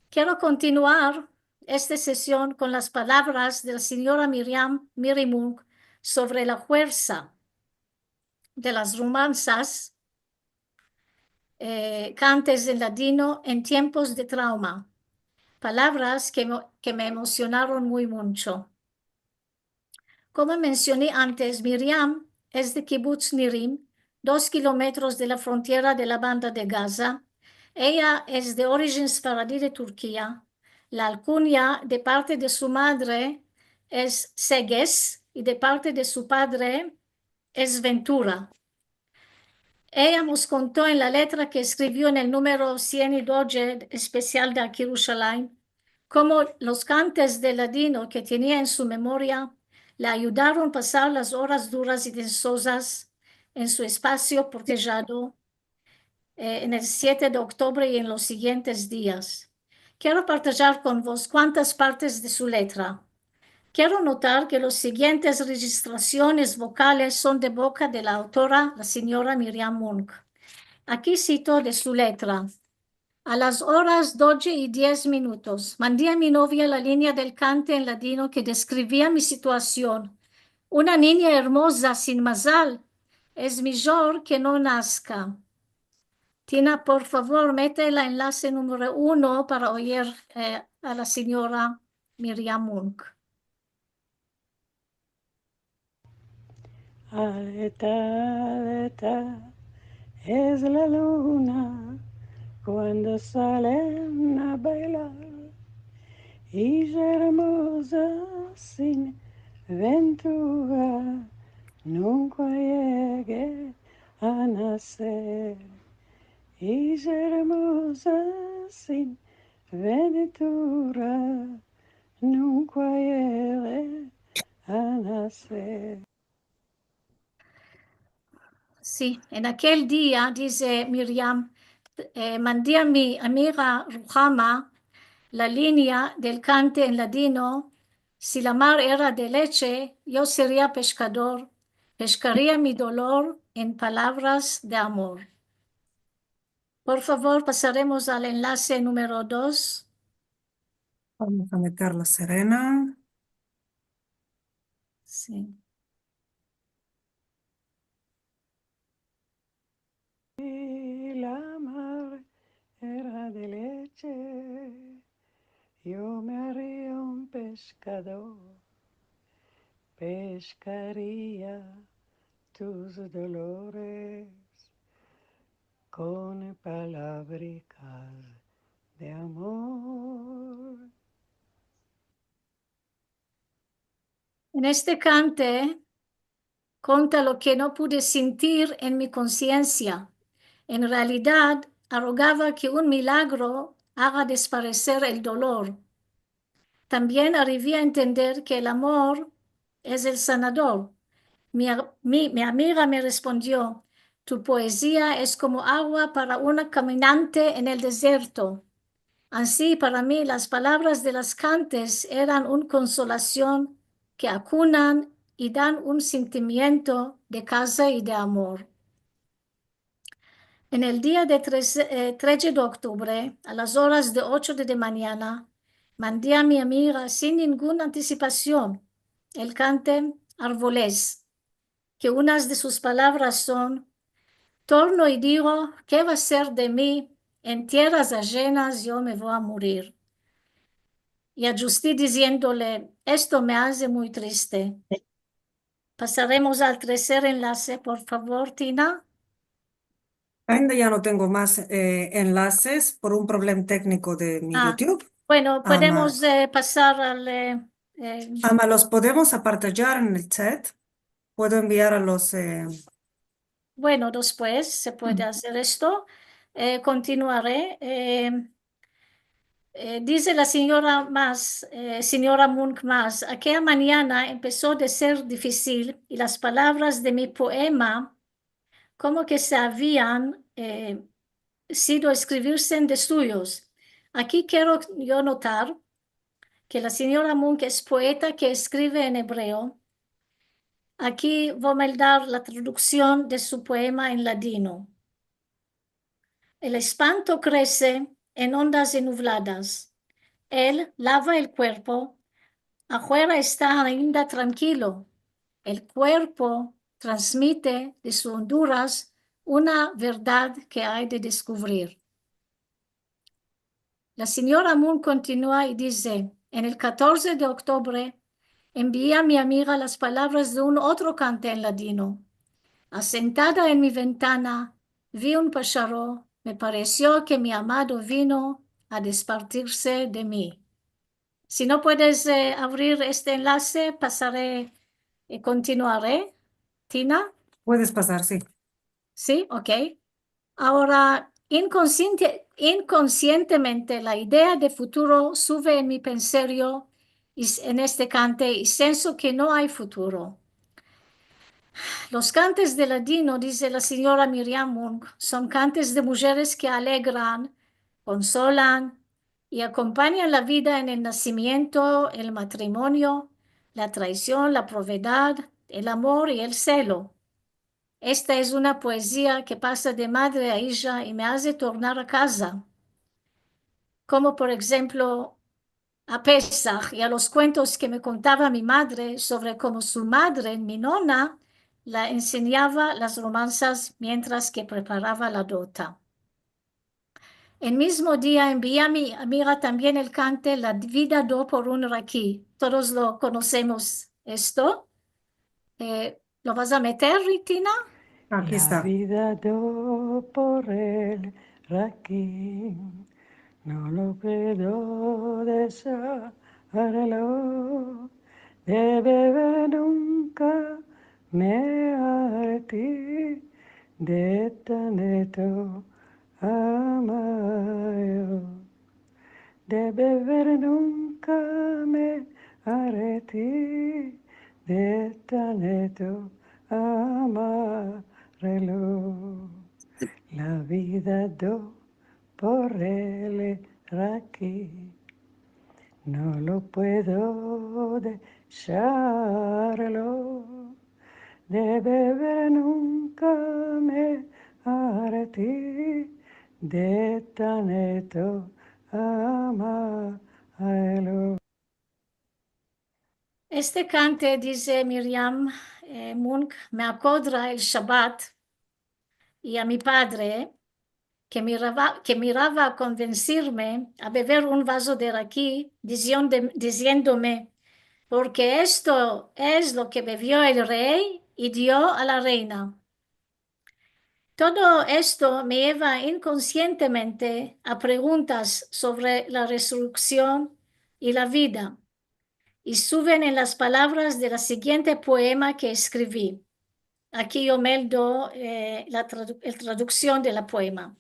Kero kontinuar esta sesion kon las palavras de la sinyora Miriam Miri Munk sovre la fuersa de las romansas, eh, kantes en ladino en tiempos de trauma, palavras ke mo-, ke me emosionaron muy muncho. Komo mensioni antes, Miriam es de Kibutz Nirim, dos kilometros de la frontiera de la Banda de Gaza. Eya es de orijen sefaradi de Turkia. La alkunya de parte de su madre es Seges i de parte de su padre es Ventura. Eya mos konto en la letra ke eskrivio en el numero sien i dodje espesial de Aki Yerushalayim, komo los kantes de ladino ke tenia en su memoria le ayudaron pasar las oras duras i densozas en su espasio protejado, eh, en el siete de oktubre i en los sigientes dias. Kero partajar kon vos kuantas partes de su letra. Kero notar ke los sigientes rejistrasiones vokales son de boka de la autora, la sinyora Miriam Munk. Aki sito de su letra. A las oras dodje i diez minutos, mandi a mi novia la linya del kante en ladino ke deskrivia mi situasion. Una ninya ermoza sin mazal es mijor ke no naska. Tina, por favor, mete la enlase numero uno para oyir, eh, a la sinyora Miriam Munk. Aleta, aleta es la luna kuando salen a baylar. Ija ermoza sin ventura nunka yege a naser. Ija ermoza sin ventura nunka yege a naser. Si, en akel dia, dize Miriam, eh, mandi a mi amiga Ruhama la linya del kante en ladino: Si la mar era de leche, yo seria peshkador, peshkaria mi dolor en palavras de amor. Por favor, pasaremos al enlase numero dos. Vamos a meter la sirena. Si. Si la mar era de leche, yo me aria un peshkador, peshkaria tus dolores kon palavrikas de amor. En este kante, konta lo ke no pude sintir en mi konsiensia. En realidad, arogava ke un milagro aga despareser el dolor. Tambien arivi a entender ke el amor es el sanador. Mi a-, mi, mi amiga me respondio: Tu poezia es komo agua para una kaminante en el dezerto. Ansi, para mi, las palavras de las kantes eran un konsolasion ke akunan i dan un sentimiento de kaza i de amor. En el dia de treze, eh, treze de oktubre, a las oras de ocho de, de manyana, mandi a mi amiga, sin ninguna antisipasion, el kante Arvoles, ke unas de sus palavras son: "Torno i digo, ke va ser de mi? En tierras ajenas yo me vo a murir." I ajusti diziendole: "Esto me aze muy triste." Pasaremos al terser enlase, por favor, Tina. Ainda ya no tengo mas, eh, enlases por un problema tekniko de mi YouTube. Bueno, podemos, eh, pasar al, eh, eh, Ama, los podemos apartajar en el chat. Puedo enviar a los, eh, Bueno, despues se puede azer esto. Eh, kontinuare. Eh, eh, dize la sinyora mas, eh, sinyora Munk mas: "Akeya manyana empeso de ser difisil i las palavras de mi poema komo ke se avian, eh, sido eskrivir sen de suyos." Aki kero yo notar ke la sinyora Munk es poeta ke eskrive en ebreo. Aki vo a meldar la traduksion de su poema en ladino. El espanto krese en ondas enuvladas. El lava el kuerpo. Afuera esta ainda trankilo. El kuerpo transmite de su onduras una verdad ke ay de deskuvrir. La sinyora Munk kontinua i dize: "En el katorze de oktubre envii a mi amiga las palavras de un otro kante en ladino. Asentada en mi ventana, vi un pasharo, me paresio ke mi amado vino a despartirse de mi." Si no puedes, eh, avrir este enlase, pasare, eh, kontinuare. Tina? Puedes pasar, si. Si? Ok. Agora, inkonsiente-, inkonsientemente, la idea de futuro suve en mi penserio i s-, en este kante, i senso ke no ay futuro. Los kantes de ladino, dize la sinyora Miriam Munk, son kantes de mujeres ke alegran, konsolan i akompanyan la vida en el nasimiento, el matrimonio, la traision, la provedad, el amor i el selo. Esta es una poezia ke pasa de madre a ija i me aze tornar a kaza. Komo, por enshemplo, a Pesah i a los kuentos ke me kontava mi madre sovre komo su madre, mi nona, la ensenyava las romansas mientras ke preparava la dota. El mizmo dia envii a mi amiga tambien el kante La vida do por un raki. Todos lo konosemos esto. Eh, lo vas a meter, Tina? Aki esta. La vida do por el raki, no lo puedo desharlo, de beber nunka me arti, de tanto amarlo, de beber nunka me arti, de tanto amarlo. La vida do por el raki, no lo puedo desharlo, de beber nunka me arti, de tanto amarlo. Este kante, dize Miriam, eh, Munk, me akodra el Shabat i a mi padre, ke mirava, ke mirava a konvensirme a bever un vazo de raki, dizion-, diziendome: "Porke esto es lo ke bevio el rey i dio a la reina." Todo esto me yeva inkonsientemente a preguntas sovre la resureksion i la vida, i suven en las palavras de la sigiente poema ke eskrivi. Aki yo meldo, eh, la tradu-, el traduksion de la poema.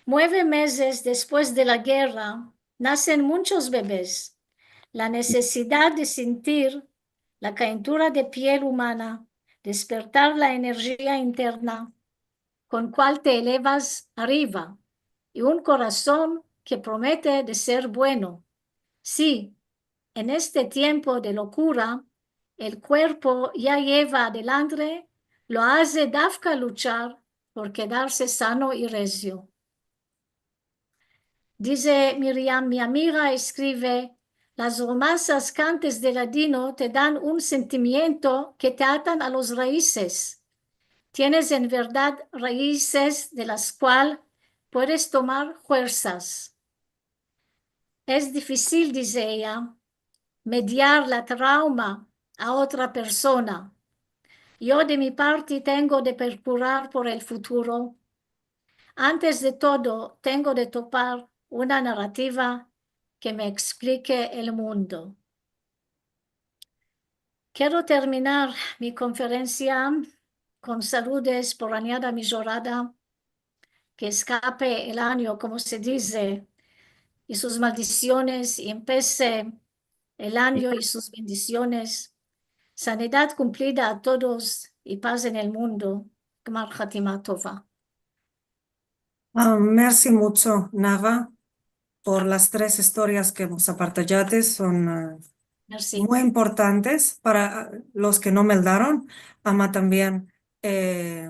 Mueve mezes despues de la gerra, nasen munchos bebes. La nesesidad de sintir la kayentura de piel umana, despertar la enerjia interna kon kual te elevas arriva, i un korason ke promete de ser bueno. Si, en este tiempo de lokura, el kuerpo ya yeva adelantre, lo aze davka luchar por kedarse sano i rezio. Dize Miriam, mi amiga eskrive, las romansas kantes de ladino te dan un sentimiento ke te atan a los raizes. Tienes en verdad raizes de las kual puedes tomar fuersas. Es difisil, dize eya, mediar la trauma a otra persona. Yo, de mi parti, tengo de prokurar por el futuro. Antes de todo, tengo de topar una narativa ke me eksplike el mundo. Kero terminar mi konferensia kon saludes por anyada mijorada, ke eskape el anyo, komo se dize, i sus maldisiones, i empese el anyo i sus bendisiones. Sanidad kumplida a todos i paz en el mundo. Gmar hatima tova. Ah, mersi muncho, Nava, por las tres istorias ke mos apartajates. Son, eh, mersi, muy importantes para, ah, los ke no meldaron, ama tambien, eh,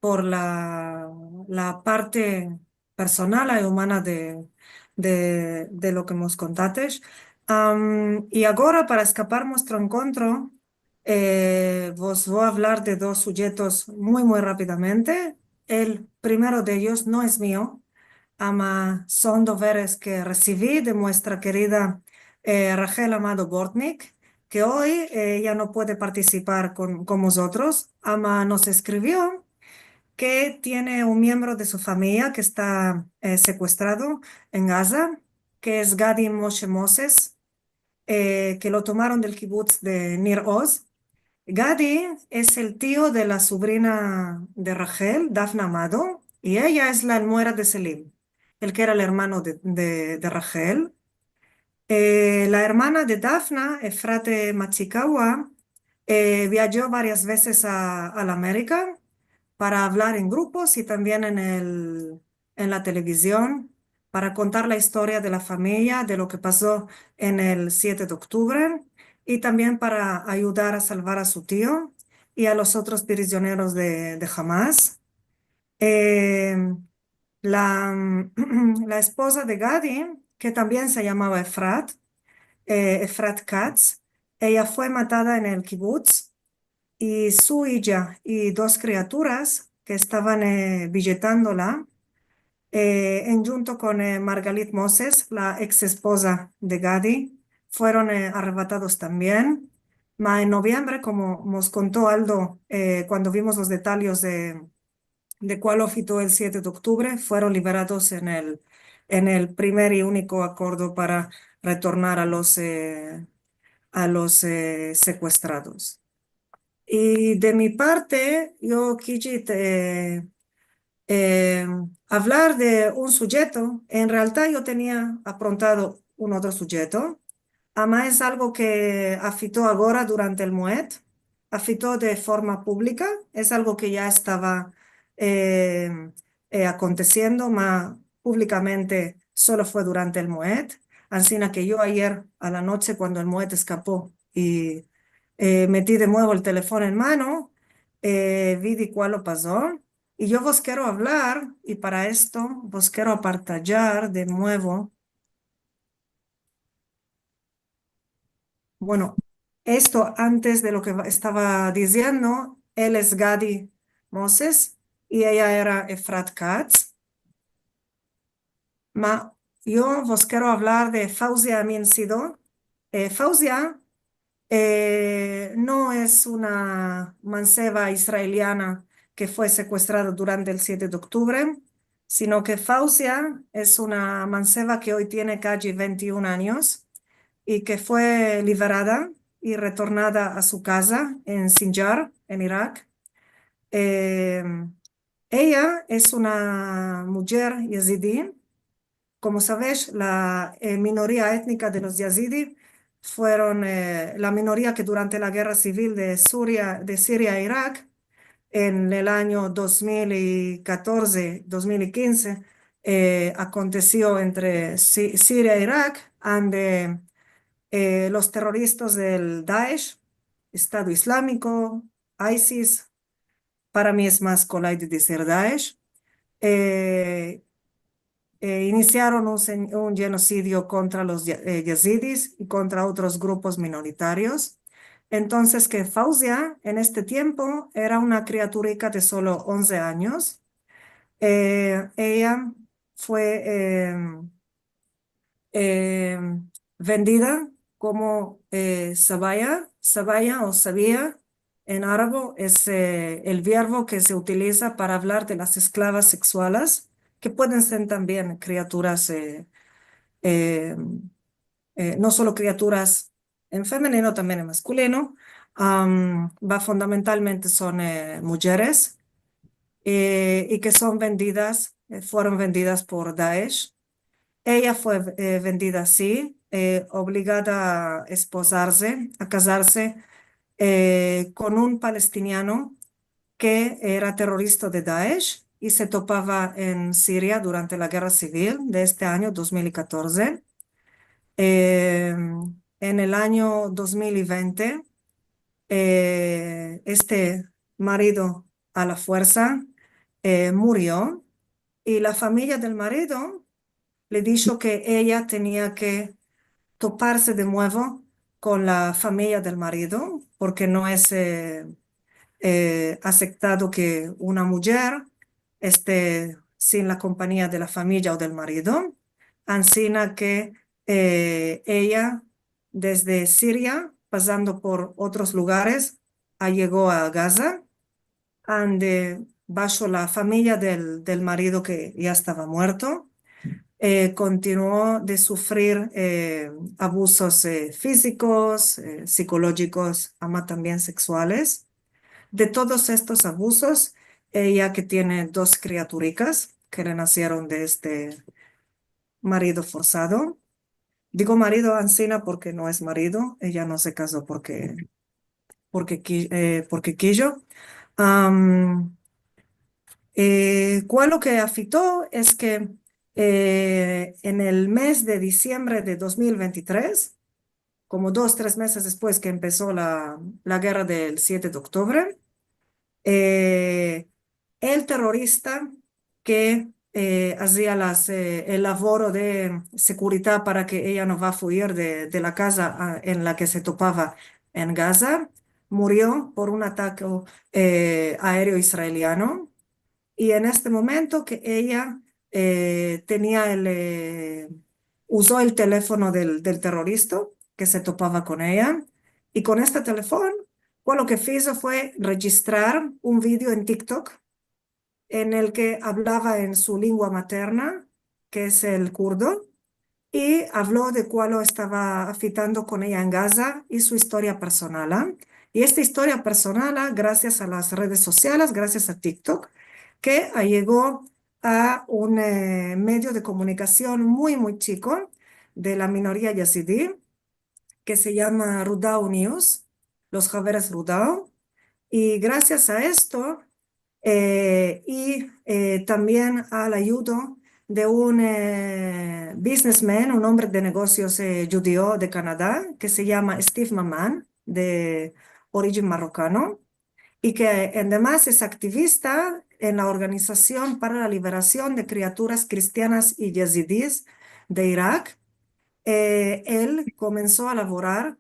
por la, la parte personal i umana de, de, de lo ke mos kontates. Am, i agora, para eskapar muestro enkontro, eh, vos vo a avlar de dos sujetos muy, muy rapidamente. El primero de eyos no es mio, ama son doveres ke resivi de muestra kerida, eh, Rachel Amado Bortnick, ke oy, eh, ya no puede partisipar kon, kon mozotros, ama mos eskrivio ke tiene un miembro de su famiya ke esta, eh, sekuestrado en Gaza, ke es Gadi Moshe Moses, eh, ke lo tomaron del kibutz de Nir Oz. Gadi es el tio de la subrina de Rachel, Dafna Amado, i eya es la nuera de Selim, el ke era el ermano de, de, de Rachel. Eh, la ermana de Dafna, Efrat, eh, Machikawa, eh, viajo varias vezes a, a la Amerika para avlar en grupos i tambien en el, en la televizion para kontar la istoria de la famiya, de lo ke paso en el siete de oktubre, i tambien para ayudar a salvar a su tio i a los otros prizioneros de, de Hamas. Eh, la, la espoza de Gadi, ke tambien se yamava Efrat, eh, Efrat Katz, eya fue matada en el kibutz, i su ija i dos kriaturas ke estavan, eh, vijitandola, eh, endjunto kon, eh, Margalit Moses, la eks espoza de Gadi, fueron, eh, arrebatados tambien. Ma en noviembre, komo mos konto Aldo, eh, kuando vimos los detalyes de, de kualo afito el siete de oktubre, fueron liberados en el, en el primer i uniko akordo para retornar a los, eh, a los, eh, sekuestrados. I de mi parte, yo kiji, eh, eh, avlar de un sujeto. En realidad, yo tenia aprontado un otro sujeto, ama es algo ke afito agora durante el Moed, afito de forma publika, es algo ke ya estava, eh, eh, akontesiendo, ma publikamente solo fue durante el Moed. Ansina ke yo ayer a la noche, kuando el Moed eskapo i, eh, meti de muevo el telefon en mano, eh, vi de kualo paso. I yo vos kero avlar, i para esto vos kero apartajar de muevo. Bueno, esto antes de lo ke va, estava diziendo, el es Gadi Moses i eya era Efrat Katz. Ma yo vos kero avlar de Fauzia Amin Sido. Eh, Fauzia, eh, no es una manseva israeliana ke fue sekuestrada durante el siete de oktubre, sino ke Fauzia es una manseva ke oy tiene kaji vente i un anyos i ke fue liberada i retornada a su kaza en Sinjar, en Irak. Eh, eya es una mujer yazidi. Komo savesh, la, eh, minoria etnika de los yazidi fueron, eh, la minoria ke durante la gerra sivil de Suria, de Siria e Irak, en el anyo dos mil i katorze, dos mil i kinze, eh, akontesio entre Si-, Siria e Irak, ande, eh, los terroristas del Daesh, Estado Islamiko, ISIS, para mi es mas kolay de dizir DAESH, eh, eh, inisiaron un sen-, un djenosidio kontra los ya-, eh, yazidis i kontra otros grupos minoritarios. Entonses ke Fauzia en este tiempo era una kriaturika de solo onze anyos. Eh, eya fue, em, eh, vendida komo, eh, sabaya. Sabaya o sabiya en arabo es, eh, el verbo ke se utiliza para avlar de las esklavas seksuales, ke pueden ser tambien kriaturas, eh, eh, eh, no solo kriaturas en femenino, tambien en maskulino, am, va, fundamentalmente son, eh, mujeres, eh, i ke son vendidas, eh, fueron vendidas por DAESH. Eya fue, eh, vendida, si, eh, obligada a esposarse, a kazarse, eh, kon un palestiniano ke era terorista de DAESH i se topava en Siria durante la gerra sivil de este anyo dos mil i katorze. Eh, en el anyo dos mil i vente, eh, este marido a la fuersa, eh, murio, i la famiya del marido le disho ke eya tenia ke toparse de muevo kon la famiya del marido, porke no es, eh, eh, aseptado ke una mujer este sin la kompanyia de la famiya o del marido. Ansina ke, eh, eya, desde Siria, pasando por otros lugares, ayego a Gaza, ande basho la famiya del, del marido ke ya estava muerto, eh, kontinuo de sufrir, eh, abusos, eh, fizikos, eh, sikolojikos, ama tambien seksuales. De todos estos abusos, eya ke tiene dos kriaturikas ke le nasieron de este marido forsado. Digo marido ansina porke no es marido, eya no se kazo porke, porke ki-, eh, porke kijo. Am, eh, kualo ke afekto es ke, eh, en el mez de disiembre de dos mil ventitres, komo dos, tres mezes despues ke empeso la, la gerra del siete de oktubre, eh, el terorista ke, eh, azia las, eh, el lavoro de sekuridad para ke eya no va a fuir de, de la kaza, a, en la ke se topava en Gaza, murio por un atake, eh, aereo israeliano. I en este momento ke eya, eh, tenia el, eh, uzo el telefono del, del terorista ke se topava kon eya, i kon este telefon, kualo ke fizo fue rejistrar un video en TikTok en el ke avlava en su lengua materna, ke es el kurdo, i avlo de kualo estava afektando kon eya en Gaza i su istoria personala. I esta istoria personala, grasias a las redes sosiales, grasias a TikTok, ke ayego a un, eh, medio de komunikasion muy, muy chiko de la minoria yazidi, ke se yama Rudao News, los haveres Rudao. I grasias a esto, eh, i, eh, tambien al ayudo de un, eh, businessman, un ombre de negosios, eh, djudio de Kanada, ke se yama Steve Maman, de orijin marokano, i ke ademas es aktivista en la Organizasion para la Liberasion de Kriaturas Kristianas i Yazidis de Irak. Eh, el komenso a lavorar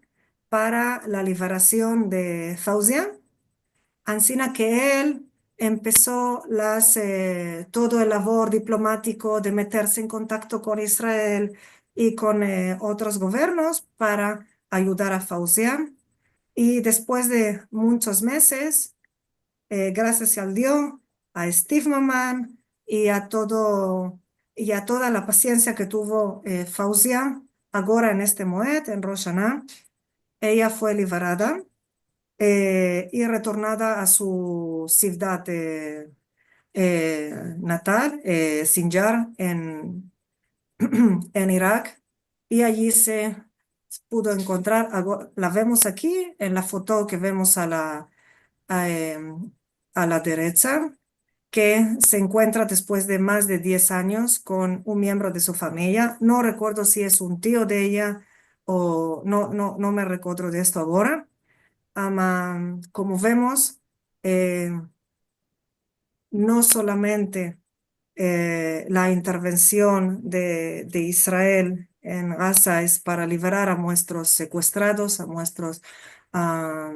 para la liberasion de Fauzia, ansina ke el empeso las, eh, todo el lavor diplomatiko de meterse en kontakto kon Israel i kon, eh, otros governos para ayudar a Fauzia. I despues de munchos mezes, eh, grasias al Dio, a Steve Maman i a todo, i a toda la pasiensia ke tuvo, eh, Fauzia, agora en este Moed, en Rosh Ashana, eya fue liberada, eh, i retornada a su sivdad, eh, eh, natal, eh, Sinjar, en, en Irak, i ayi se pudo enkontrar, ago-, la vemos aki en la foto ke vemos a la, a, em, a la derecha, ke se enkuentra despues de mas de diez anyos kon un miembro de su famiya. No rekuerdo si es un tio de eya o no, no, no me rekuerdo de esto agora. Ama, komo vemos, eh, no solamente, eh, la intervension de, de Israel en Gaza es para liberar a muestros sekuestrados, a muestros, ah,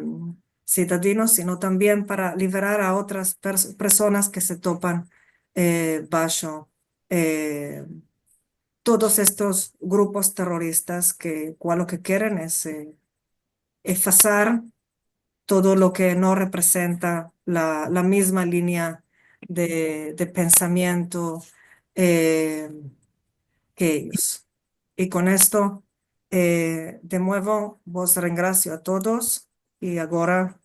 sitadinos, sino tambien para liberar a otras pers-, personas ke se topan, eh, basho, eh, todos estos grupos teroristas ke, kual lo ke keren es, eh, efasar todo lo ke no reprezenta la, la mizma linea de, de pensamiento, eh, ke eyos. I kon esto, eh, de muevo, vos rengrasio a todos, i agora,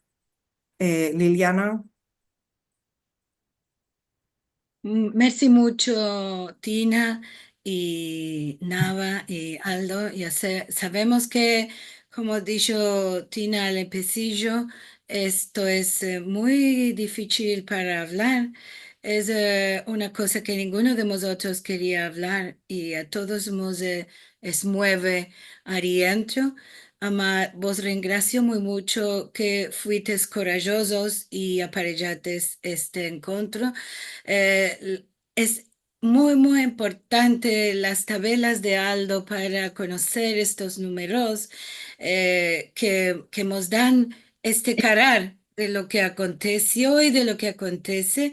eh, Liliana. Mm, mersi muncho, Tina, i Nava, i Aldo. Ya se-, savemos ke, komo disho Tina al empesijo, esto es, eh, muy difisil para avlar. Es, eh, una koza ke ninguno de mozotros keria avlar, i a todos mos, eh, esmueve arientro. Ama vos rengrasio muy muncho ke fuites korajozos i aparejates este enkontro. Eh, l-, es muy, muy importante las tabelas de Aldo para konoser estos numeros, eh, ke, ke mos dan este karar de lo ke akontesio i de lo ke akontese,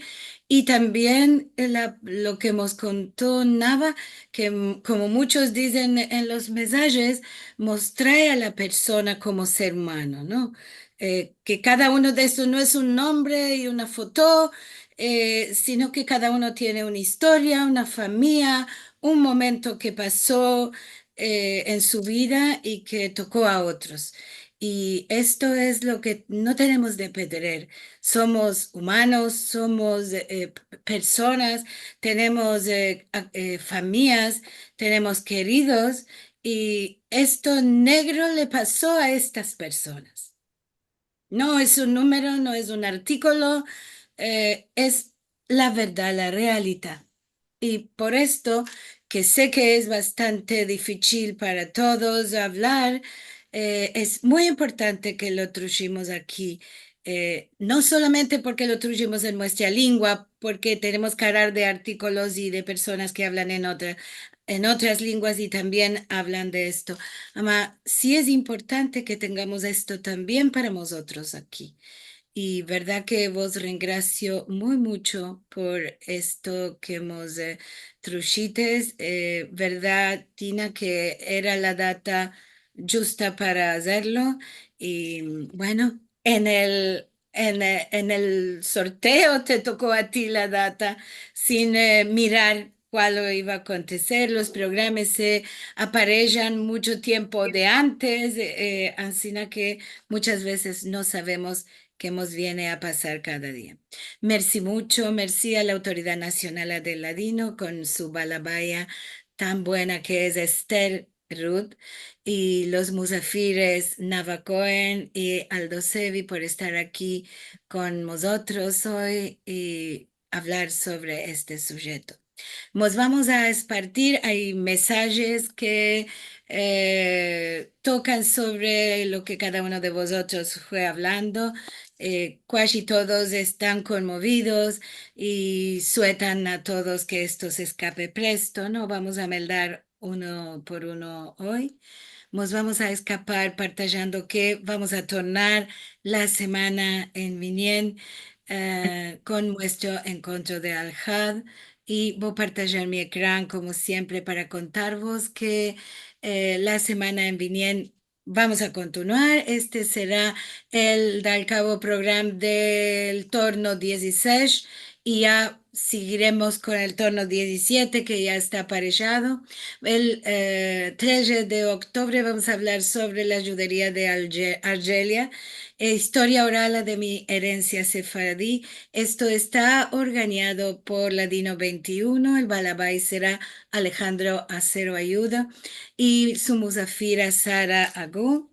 i tambien, eh, la, lo ke mos konto Nava, ke, mm, komo munchos dizen en los mesajes, mos trae a la persona komo ser umano, no? Eh, ke kada uno de estos no es un nombre i una foto, eh, sino ke kada uno tiene una istoria, una famiya, un momento ke paso, eh, en su vida i ke toko a otros. I esto es lo ke no tenemos de pedrer. Somos umanos, somos, eh, p-, personas, tenemos, eh, a-, eh, famiyas, tenemos keridos, i esto negro le paso a estas personas. No es un numero, no es un artikolo, eh, es la verdad, la realidad. I por esto, ke se ke es bastante difisil para todos avlar, eh, es muy importante ke lo trujimos aki. Eh, no solamente porke lo trujimos en muestra lingua, porke tenemos karar de artikolos i de personas ke avlan en otra, en otras linguas i tambien avlan de esto. Ama si es importante ke tengamos esto tambien para mozotros aki. I verdad ke vos rengrasio muy muncho por esto ke mos, eh, trujites. Eh, verdad, Tina, ke era la data djusta para azerlo. I, bueno, en el, en, eh, en el sorteo te toko a ti la data, sin, eh, mirar kual iva a akonteser. Los programas se aparejan muncho tiempo de antes, eh, ansina ke munchas vezes no savemos ke mos viene a pasar kada dia. Mersi muncho, mersi a la Autoridad Nasional del Ladino kon su balabaya tan buena ke es Esther Ruth, i los muzafires Nava Cohen i Aldo Sevi por estar aki kon mozotros oy i avlar sovre este sujeto. Mos vamos a espartir, ay mesajes ke, eh, tokan sovre lo ke kada uno de vozotros fue avlando. Eh, kuaji todos estan konmovidos i suetan a todos ke esto se eskape presto. No vamos a meldar uno por uno oy. Mos vamos a eskapar partajando ke vamos a tornar la semana en vinien, eh, kon muestro enkontro de Alhad. I vo a partajar mi ekran, komo siempre, para kontarvos ke, eh, la semana en vinien vamos a kontinuar. Este sera el, al kavo, program del torno dizisesh, i ya sigiremos kon el torno dizisiete, ke ya esta aparejado. El, eh, treze de oktubre vamos a avlar sovre la djuderia de Alje-, Arjelia, e istoria oral de mi erensia sefaradi. Esto esta organiado por Ladino vente i uno, el balabay sera Alejandro Acero Ayuda i su muzafira Sara Agu.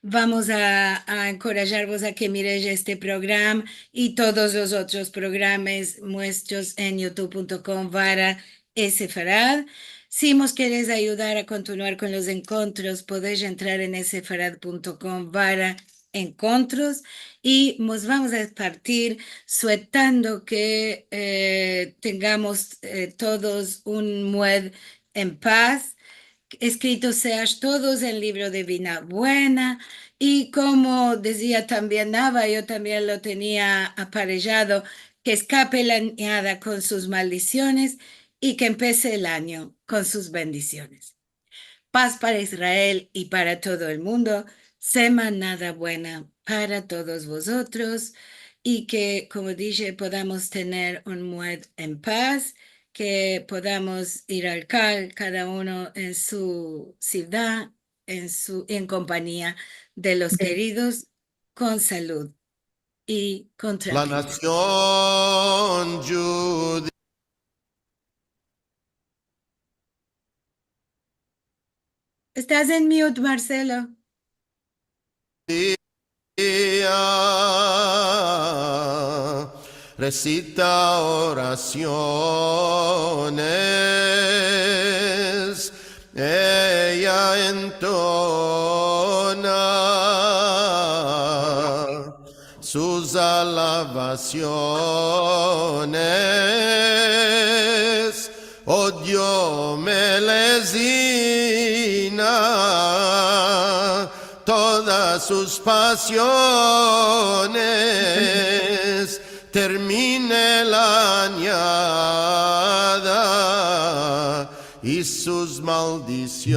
Vamos a, a enkorajarvos a ke miresh este program i todos los otros programas muestros en youtube punto com barra sefarad. Si mos keresh ayudar a kontinuar kon los enkontros, podesh entrar en sefarad punto com barra enkontros i mos vamos a partir suetando ke, eh, tengamos, eh, todos un mued en paz. Eskrito seash todos en livro de vida buena. I komo dizia tambien Nava, yo tambien lo tenia aparejado, ke eskape la anyada kon sus maldisiones i ke empese el anyo kon sus bendisiones. Paz para Israel i para todo el mundo. Semanada buena para todos vozotros i ke, komo dishe, podamos tener un mued en paz, ke podamos ir al kal, kada uno en su sivdad, en su, en kompanyia de los keridos, kon salud i kon trabajo. La nasion djudia. Estas en mute, Marcelo. Resita orasiones, eya entona sus alabasiones. O Dio melezina todas sus pasiones, termine la anyada i sus maldisiones.